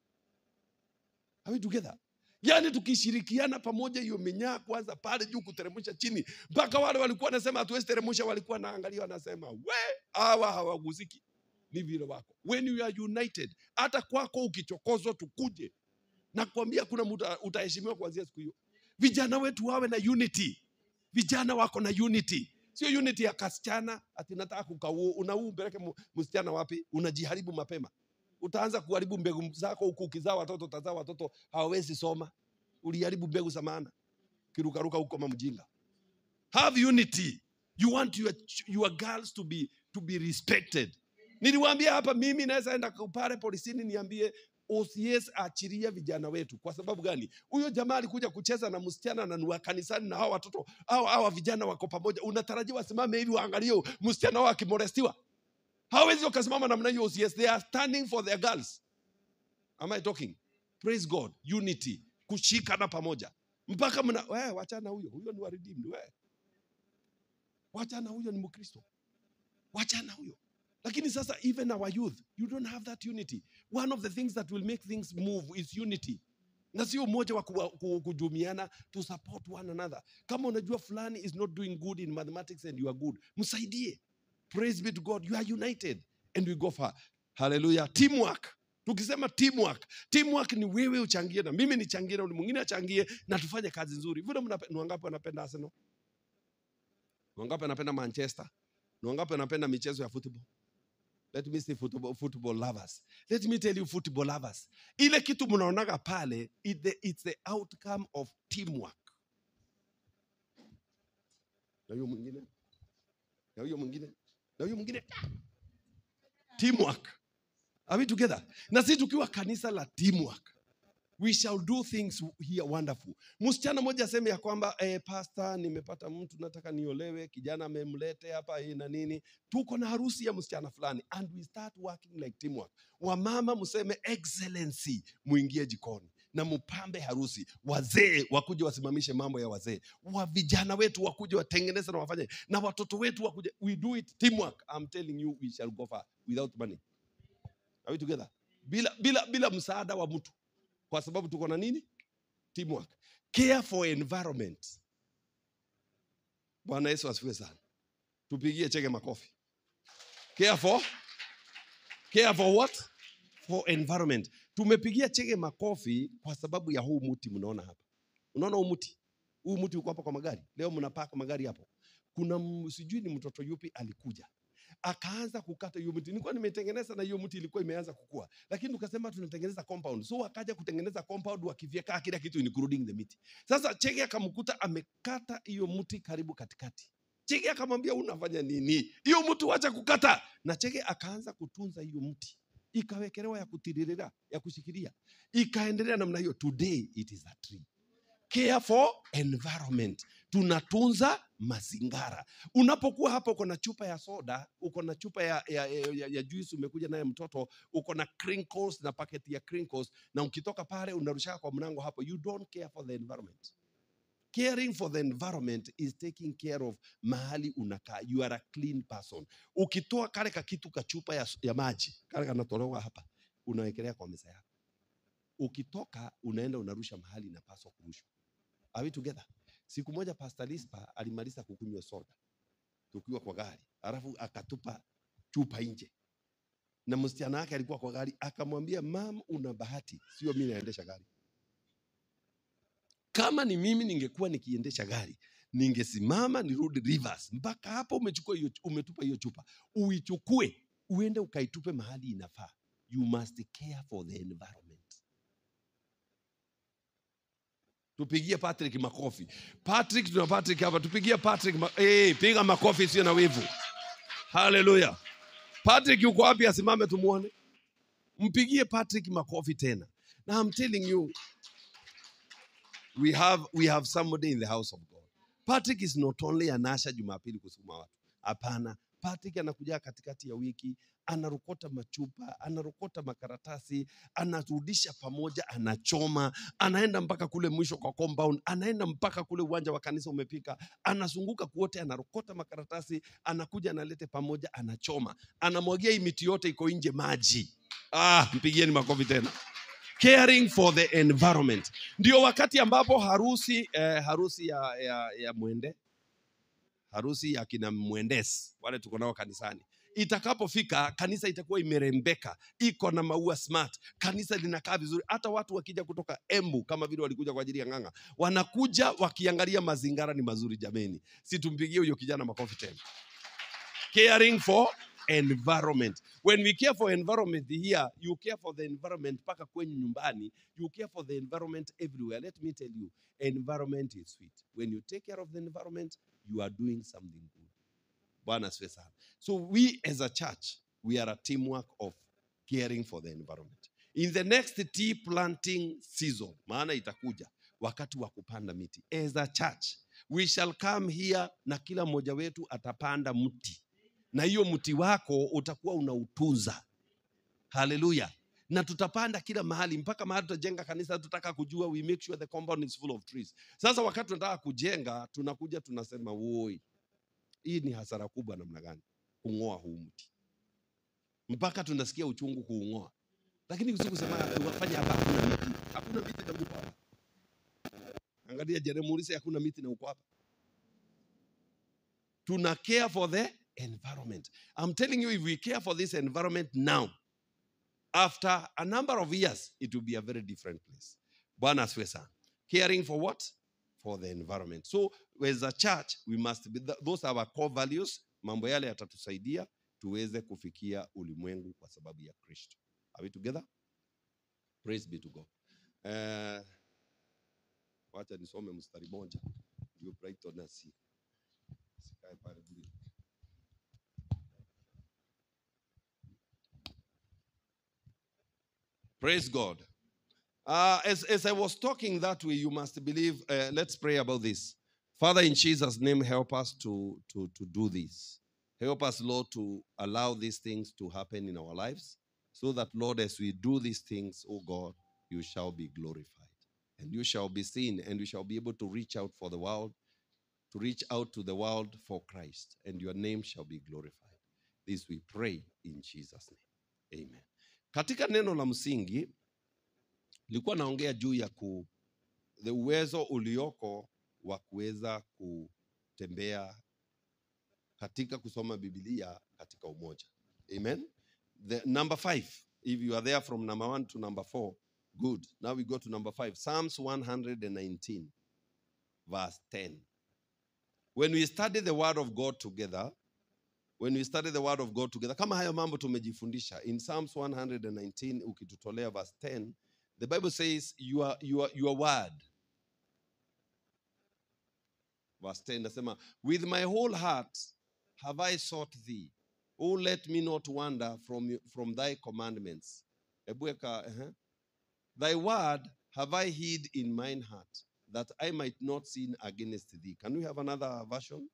Are we together? Yaani tukishirikiana pamoja hiyo minyaa kwanza pale juu kuteremsha chini. Mpaka wale walikuwa wanasema hatuwezi teremsha, walikuwa naangalia wanasema we hawa hawagusiki. Ni vile wako. When you are united, hata kwako ukichokozwa tukuje. Nakwambia kuna mtu utaheshimiwa kuanzia siku hiyo. Vijana wetu wawe na unity. Vijana wako na unity. Sio unity ya kasichana ati nataka kukauo, unaumpeleke msichana wapi? Unajiharibu mapema. Utaanza kuharibu mbegu zako huku ukizaa watoto, utazaa watoto hawawezi soma. Uliharibu mbegu za maana. Kirukaruka huko kama mjinga. Have unity. You want your girls to be respected. Niliwaambia hapa mimi naweza enda pale polisini niambie OCS achilia vijana wetu. Kwa sababu gani? Huyo jamaa alikuja kucheza na msichana na ni kanisani na hawa watoto, hawa vijana wako pamoja. Unatarajiwa wasimame hivi waangalie msichana wao akimolestiwa? Hawezi wakasimama namna hiyo OCS. They are standing for their girls. Am I talking? Praise God. Unity. Kushikana pamoja. Mpaka mna, wewe wachana huyo. Huyo ni wa redeemed wewe. Wachana huyo ni Mkristo. Wachana huyo. Lakini sasa even our youth, you don't have that unity. One of the things that will make things move is unity. Na sio umoja wa kujumiana, to support one another. Kama unajua fulani is not doing good in mathematics and you are good, msaidie. Praise be to God, you are united and we go far. Hallelujah. Teamwork. Tukisema teamwork, teamwork ni wewe uchangie na mimi nichangie na mwingine achangie na tufanye kazi nzuri. Vile ni wangapi wanapenda Arsenal? Ni wangapi wanapenda Manchester? Ni wangapi wanapenda michezo ya football? Let me say football lovers. Let me tell you football lovers. Ile kitu mnaonaga pale, it's the outcome of teamwork. Na huyo mwingine? Na huyo mwingine? Na huyo mwingine? Teamwork. Are we together? Na sisi tukiwa kanisa la teamwork, we shall do things here wonderful. Msichana mmoja aseme ya kwamba pastor, nimepata mtu nataka niolewe, kijana amemlete hapa na nini. Tuko na harusi ya msichana fulani and we start working like teamwork. Wamama mseme excellency, muingie jikoni na mupambe harusi. Wazee wakuje wasimamishe mambo ya wazee. Wa vijana wetu wakuje watengeneze na wafanye, na watoto wetu wakuje. We do it teamwork. I'm telling you we shall go far without money. Are we together? Bila msaada wa mtu. Kwa sababu tuko na nini? Teamwork. Care for environment. Bwana Yesu asifiwe sana. Tupigie cheke makofi. Care for? Care for what? For environment. Tumepigia cheke makofi kwa sababu ya huu mti mnaona hapa. Unaona huu mti? Huu mti uko hapa kwa magari. Leo mnapaka magari hapo. Kuna sijui ni mtoto yupi alikuja. Akaanza kukata hiyo mti. Nilikuwa nimetengeneza na hiyo mti ilikuwa imeanza kukua. Lakini tukasema tunatengeneza compound. So wakaja kutengeneza compound wakivyeka kila kitu including the miti. Sasa Chege akamkuta amekata hiyo mti karibu katikati. Chege akamwambia unafanya nini? Hiyo mti wacha kukata. Na Chege akaanza kutunza hiyo mti. Ikawekelewa ya kutiririra, ya kushikilia. Ikaendelea namna hiyo. Today it is a tree. Care for environment. Tunatunza mazingara. Unapokuwa hapo uko na chupa ya soda, uko na chupa ya juice umekuja naye mtoto, uko na crinkles na paketi ya crinkles, na ukitoka pale unarusha kwa mlango hapo, you don't care for the environment. Caring for the environment is taking care of mahali unakaa. You are a clean person. Ukitoa kale kakitu kachupa ya maji, kale kanatolewa hapa, unawekelea kwa meza yako. Ukitoka unaenda unarusha mahali inapaswa kurushwa. Are we together? Siku moja Pastor Lispa alimaliza kukunywa soda tukiwa kwa gari, alafu akatupa chupa nje. Na msichana wake alikuwa kwa gari, akamwambia mam, una bahati, sio mimi naendesha gari. Kama ni mimi ningekuwa nikiendesha gari, ningesimama nirudi reverse mpaka hapo umechukua hiyo, umetupa hiyo chupa, uichukue uende ukaitupe mahali inafaa. You must care for the environment. Tupigie Patrick makofi. Patrick, tuna Patrick hapa. Tupigie Patrick piga makofi sio na wivu. Hallelujah. Patrick yuko wapi? Asimame tumuone. Mpigie Patrick makofi tena. Now I'm telling you, we have somebody in the house of God. Patrick is not only an usher Jumapili kusukuma watu. Hapana. Patrick anakuja katikati ya wiki, Anarokota machupa, anarokota makaratasi, anarudisha pamoja, anachoma, anaenda mpaka kule mwisho kwa compound, anaenda mpaka kule uwanja wa kanisa umepika, anazunguka kwote, anarokota makaratasi, anakuja analete pamoja, anachoma, anamwagia hii miti yote iko nje maji. Ah, mpigieni makofi tena. Caring for the environment. Ndio wakati ambapo harusi harusi ya Mwende, harusi ya kina Mwendesi wale tuko nao kanisani, itakapofika kanisa itakuwa imerembeka, iko na maua smart, kanisa linakaa vizuri. Hata watu wakija kutoka Embu kama vile walikuja kwa ajili ya Ng'ang'a, wanakuja wakiangalia mazingara ni mazuri. Jameni, si tumpigie huyo kijana makofi tena. Caring for environment. When we care for environment here, you care for the environment mpaka kwenyu nyumbani, you care for the environment everywhere. Let me tell you, environment is sweet. When you take care of the environment, you are doing something good. Bwana asifiwe sana. So we as a church, we are a teamwork of caring for the environment. In the next tea planting season, maana itakuja wakati wa kupanda miti. As a church, we shall come here na kila mmoja wetu atapanda mti. Na hiyo mti wako utakuwa unautunza. Haleluya. Na tutapanda kila mahali mpaka mahali tutajenga kanisa, tutaka kujua, we make sure the compound is full of trees. Sasa wakati tunataka kujenga, tunakuja tunasema woi, hii ni hasara kubwa namna gani kung'oa huu mti. Mpaka tunasikia uchungu kuung'oa. Lakini usikusema tunafanya hapa hakuna miti. Hakuna miti na uko hapa. Angalia Jeremy, hakuna miti na uko hapa. Tuna care for the environment. I'm telling you, if we care for this environment now, after a number of years, it will be a very different place. Bwana asifiwe sana. Caring for what? For the environment. So, as a church, we must be, those are our core values. Mambo yale yatatusaidia tuweze kufikia ulimwengu kwa sababu ya Kristo. Are we together? Praise be to God. Wacha nisome mstari moja. Ndio Brighton nasi. Sikae pale bure. Praise God. As I was talking that way, you must believe. Let's pray about this. Father, in Jesus' name, help us to do this. Help us, Lord, to allow these things to happen in our lives, so that, Lord, as we do these things, oh God, you shall be glorified. And you shall be seen, and we shall be able to reach out for the world, to reach out to the world for Christ, and your name shall be glorified. This we pray in Jesus' name. Amen. Katika neno la msingi, nilikuwa naongea juu ya the uwezo ulioko wa kuweza kutembea katika kusoma Biblia katika umoja. Amen. The number 5, if you are there from number 1 to number 4, good. Now we go to number 5, Psalms 119, verse 10. When we study the word of God together, kama hayo mambo tumejifundisha in Psalms 119 ukitutolea verse 10, the Bible says your word. Verse 10 nasema, with my whole heart have I sought thee. Oh, let me not wander from thy commandments. Thy word have I hid in mine heart, that I might not sin against thee. Can we have another version?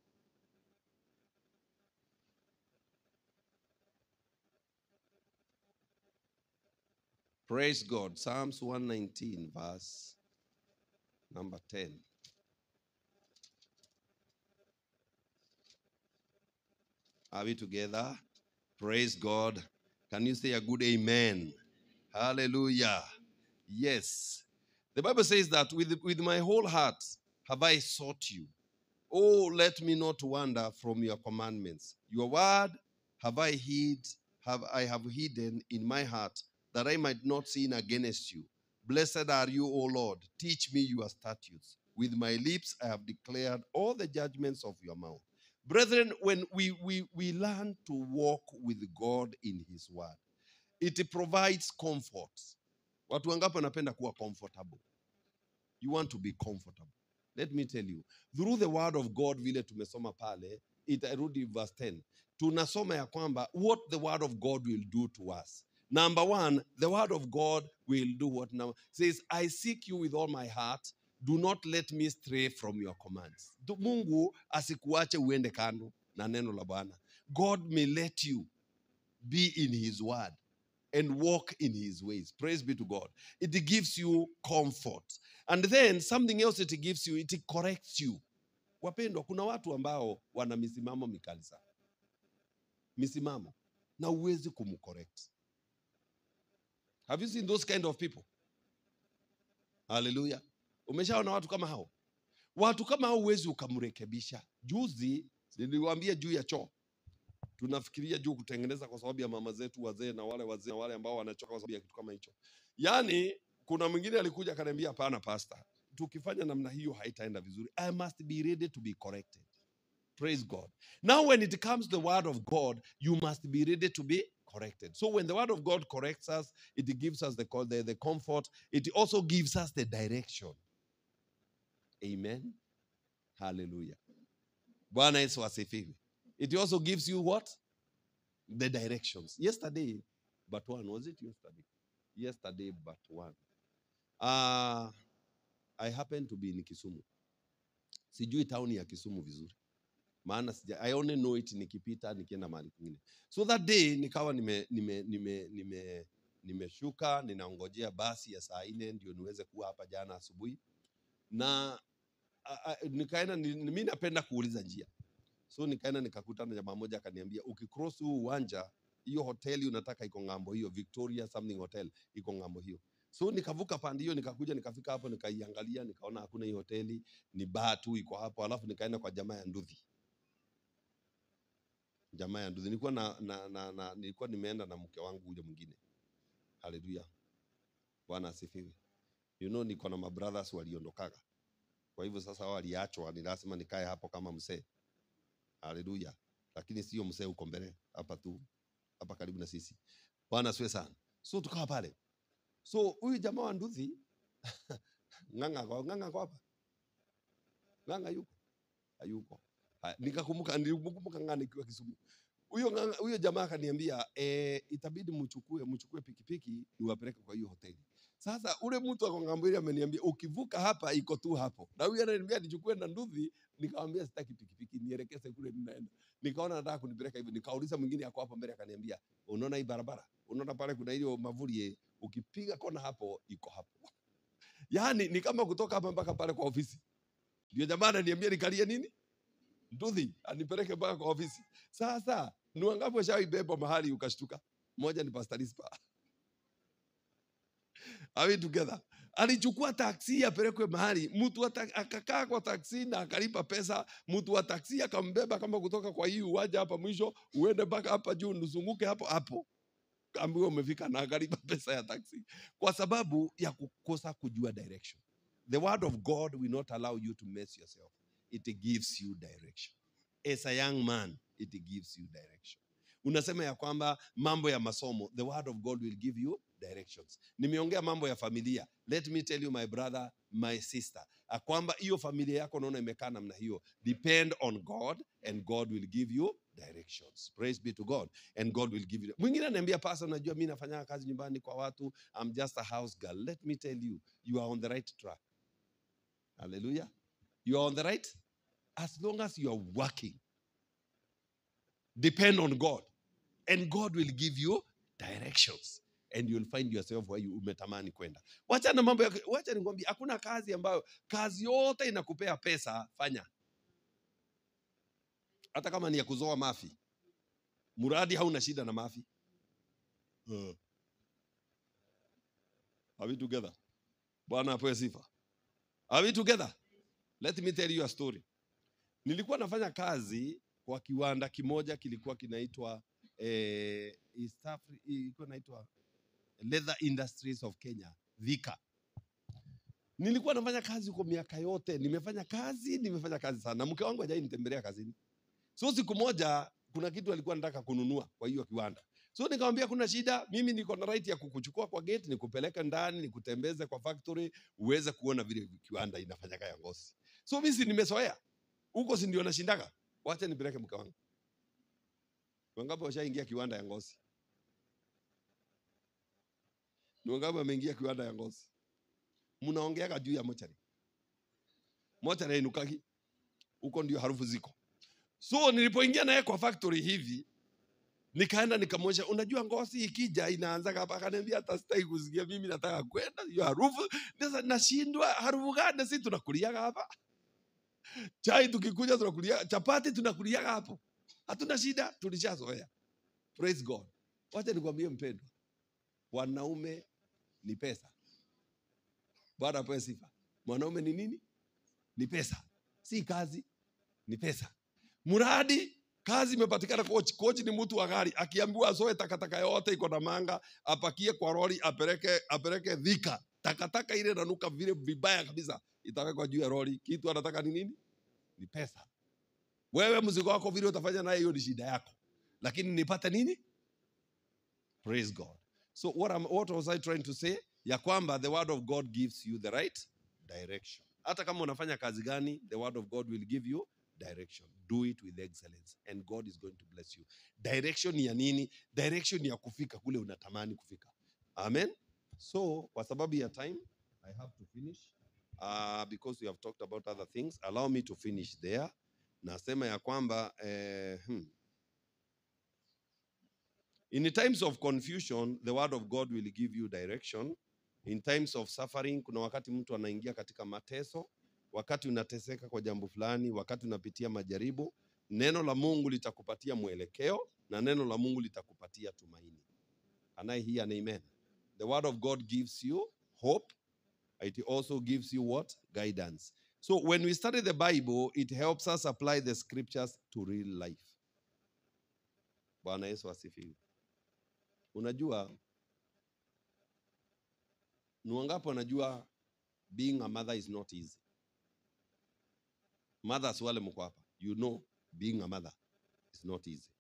Praise God. Psalms 119, verse number 10. Are we together? Praise God. Can you say a good amen? Hallelujah. Yes. The Bible says that with my whole heart have I sought you. Oh, let me not wander from your commandments. Your word have I have hidden in my heart, that I might not sin against you. Blessed are you, O Lord. Teach me your statutes. With my lips I have declared all the judgments of your mouth. Brethren, when we learn to walk with God in his word, it provides comfort. Watu wangapi wanapenda kuwa comfortable? You want to be comfortable. Let me tell you, through the word of God, vile tumesoma pale, itarudi verse 10. Tunasoma ya kwamba what the word of God will do to us. Number one, the word of God will do what now? Says, I seek you with all my heart. Do not let me stray from your commands. Mungu asikuache uende kando na neno la Bwana. God may let you Be in his word and walk in his ways. Praise be to God. It gives you comfort. And then something else it gives you, it corrects you. Wapendwa, kuna watu ambao wana misimamo mikali sana. Misimamo. Na huwezi kumcorrect. Have you seen those kind of people? Hallelujah. Umeshaona watu kama hao? Watu kama hao huwezi ukamrekebisha. Juzi niliwaambia juu ya choo. Tunafikiria juu kutengeneza kwa sababu ya mama zetu wazee na wale wazee na wale ambao wanachoka kwa sababu ya kitu kama hicho. Yaani kuna mwingine alikuja akaniambia hapana pastor, tukifanya namna hiyo haitaenda vizuri. I must be ready to be corrected. Praise God. Now when it comes to the word of God, you must be ready to be corrected. So when the word of God corrects us, it gives us the comfort. It also gives us the direction. Amen. Hallelujah. Bwana Yesu asifiwe. It also gives you what? The directions. Yesterday, but one. Was it yesterday? Yesterday, but one. I happened to be in Kisumu. Sijui town ya Kisumu vizuri. Maana I only know it nikipita nikienda mahali kwingine. So that day nikawa nimeshuka, ninaongojea basi ya saa 4 ndio niweze kuwa hapa jana asubuhi. Na nikaenda, mimi napenda kuuliza njia. So nikaenda nikakutana na jamaa mmoja akaniambia ukicross huu uwanja, hiyo hoteli unataka iko ngambo hiyo, Victoria something hotel iko ngambo hiyo. So nikavuka pande hiyo nikakuja nikafika hapo nikaiangalia nikaona hakuna hiyo hoteli, ni bar tu iko hapo. Alafu nikaenda kwa jamaa ya nduthi. Jamaa ya nduthi nilikuwa nilikuwa nimeenda na mke wangu yule mwingine. Hallelujah. Bwana asifiwe. You know niko na my brothers waliondokaga. Kwa hivyo sasa wao waliachwa, ni lazima nikae hapo kama mzee. Hallelujah. Lakini sio mzee huko mbele, hapa tu, hapa karibu na sisi. Bwana asifiwe sana. So tukawa pale. So huyu jamaa wa nduthi nganga kwa hapa. Nganga yuko. Hayuko. Nikakumbuka nganga nikiwa Kisumu. Huyo jamaa akaniambia itabidi mchukue pikipiki niwapeleke kwa hiyo hoteli. Sasa ule mtu akongambo ile ameniambia ukivuka hapa iko tu hapo. Na huyu ananiambia nichukue na nduthi, nikamwambia sitaki pikipiki, nielekeze kule ninaenda. Nikaona nataka kunipeleka hivi, nikauliza mwingine yako hapo mbele akaniambia unaona hii barabara? Unaona pale kuna ile mavuli, ukipiga kona hapo iko hapo. Yaani ni kama kutoka hapa mpaka pale kwa ofisi. Ndio jamaa ananiambia nikalie nini? Nduthi anipeleke mpaka kwa ofisi. Sasa ni wangapi washaibeba mahali ukashtuka? Mmoja ni Pastor Rispa. Are we together? Alichukua taksi apelekwe mahali, mtu akakaa kwa taksi na akalipa pesa, mtu wa taksi akambeba kama kutoka kwa hii uwanja hapa mwisho uende mpaka hapa juu nuzunguke hapo hapo. Ambiwa umefika na akalipa pesa ya taksi kwa sababu ya kukosa kujua direction. The word of God will not allow you to mess yourself. It gives you direction. As a young man, it gives you direction. Unasema ya kwamba mambo ya masomo, the word of God will give you directions. Nimeongea mambo ya familia. Let me tell you my brother, my sister, kwamba hiyo familia yako unaona imekaa namna hiyo, depend on God and God will give you directions. Praise be to God. And God will give you. Mwingine ananiambia pastor, unajua mimi nafanya kazi nyumbani kwa watu, I'm just a house girl. Let me tell you, you are on the right track. Hallelujah. You are on the right, as long as you are working. Depend on God and God will give you directions and you'll find yourself where you umetamani kwenda. Wacha na mambo ya, wacha nikwambie hakuna kazi ambayo kazi yote inakupea pesa, fanya. Hata kama ni ya kuzoa mafi. Muradi hauna shida na mafi. Are we together? Bwana apewe sifa. Are we together? Let me tell you a story. Nilikuwa nafanya kazi kwa kiwanda kimoja kilikuwa kinaitwa East Africa, ilikuwa inaitwa Leather Industries of Kenya, Thika. Nilikuwa nafanya kazi huko miaka yote, nimefanya kazi sana. Mke wangu hajai nitembelea kazini. So siku moja kuna kitu alikuwa anataka kununua kwa hiyo kiwanda. So nikamwambia kuna shida, mimi niko na right ya kukuchukua kwa gate, nikupeleka ndani, nikutembeze kwa factory, uweze kuona vile kiwanda inafanya kazi ya ngozi. So mimi si nimezoea. Huko si ndio nashindaga. Wacha nipeleke mke wangu. Wangapi washaingia kiwanda ya ngozi? Ni wangapi wameingia kiwanda ya ngozi? Mnaongeaga juu ya mochari. Mochari inukagi. Huko ndio harufu ziko. So nilipoingia naye kwa factory hivi, Nikaenda nikamwonyesha, unajua ngozi ikija inaanza hapa. Akaniambia hata sitaki kusikia, mimi nataka kwenda hiyo harufu. Sasa nashindwa harufu gani? Sisi tunakuliaga hapa chai, tukikuja tunakulia chapati, tunakuliaga hapo, hatuna shida, tulishazoea. Praise God. Wacha nikwambie mpendwa, wanaume ni pesa. Bwana apewe sifa. Mwanaume ni nini? Ni pesa, si kazi, ni pesa. Mradi kazi imepatikana. Coach, coach ni mtu wa gari, akiambiwa azoe takataka yote iko na manga, apakie kwa lori, apeleke Thika. Takataka ile inanuka vile vibaya kabisa, itawekwa juu ya lori. Kitu anataka ni nini? Ni pesa. Wewe mzigo wako vile utafanya naye, hiyo ni shida yako, lakini nipate nini? Praise God. So what was I trying to say? Ya kwamba the word of God gives you the right direction. Hata kama unafanya kazi gani, the word of God will give you direction. Do it with excellence and God is going to bless you. Direction ya nini? Direction ya kufika kule unatamani kufika. Amen. So kwa sababu ya time, I have to finish. Because we have talked about other things, allow me to finish there. Nasema ya kwamba in the times of confusion, the word of God will give you direction. In times of suffering, kuna wakati mtu anaingia katika mateso, wakati unateseka kwa jambo fulani, wakati unapitia majaribu, neno la Mungu litakupatia mwelekeo na neno la Mungu litakupatia tumaini. Can I hear an amen? The word of God gives you hope. It also gives you what? Guidance. So when we study the Bible, it helps us apply the scriptures to real life. Bwana Yesu asifiwe. Unajua, ni wangapi wanajua being a mother is not easy? Mothers wale mko hapa, you know being a mother is not easy.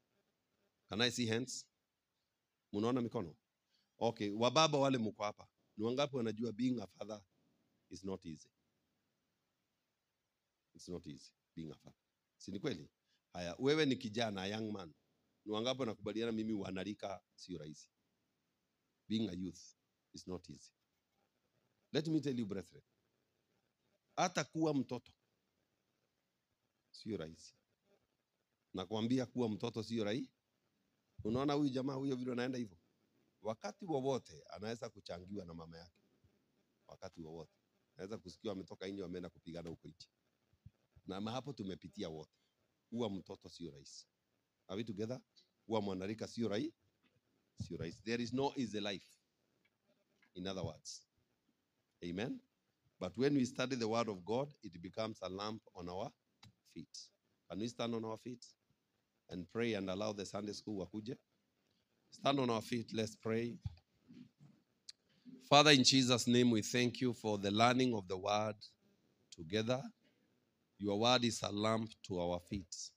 Can I see hands? Munaona mikono? Okay, wababa wale mko hapa, ni wangapi wanajua being a father is not easy? It's not easy being a father. Si ni kweli? Haya, wewe ni kijana, young man. Ni wangapi wanakubaliana mimi wanarika sio rahisi? Being a youth is not easy. Let me tell you brethren, hata kuwa mtoto sio rahisi. Nakwambia kuwa mtoto sio rahisi. Unaona huyu jamaa huyo vile anaenda hivyo, wakati wowote anaweza kuchangiwa na mama yake, wakati wowote anaweza kusikia ametoka nje, ameenda kupigana huko nje, na hapo tumepitia wote. Kuwa mtoto sio rahisi. Are we together? Kuwa mwanarika sio rahisi, sio rahisi. There is no easy life. In other words, amen. But when we study the word of God, it becomes a lamp on our feet. Can we stand on our feet and pray and allow the Sunday school wakuje? Stand on our feet, let's pray. Father, in Jesus' name, we thank you for the learning of the word together. Your word is a lamp to our feet.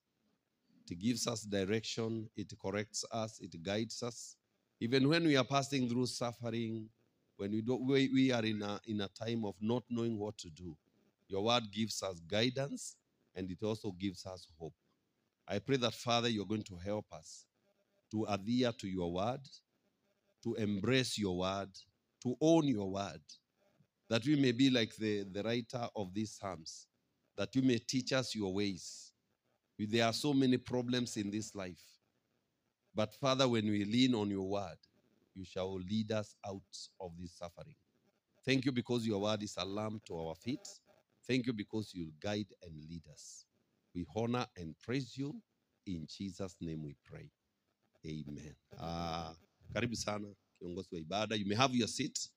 It gives us direction, it corrects us, it guides us. Even when we are passing through suffering, when we are in a time of not knowing what to do, your word gives us guidance and it also gives us hope. I pray that, Father, you're going to help us to adhere to your word, to embrace your word, to own your word, that we may be like the writer of these Psalms, that you may teach us your ways. There are so many problems in this life. But Father, when we lean on your word, you shall lead us out of this suffering. Thank you because your word is a lamp to our feet. Thank you because you guide and lead us. We honor and praise you. In Jesus' name we pray. Amen. Karibu sana, kiongozi wa ibada. You may have your seat.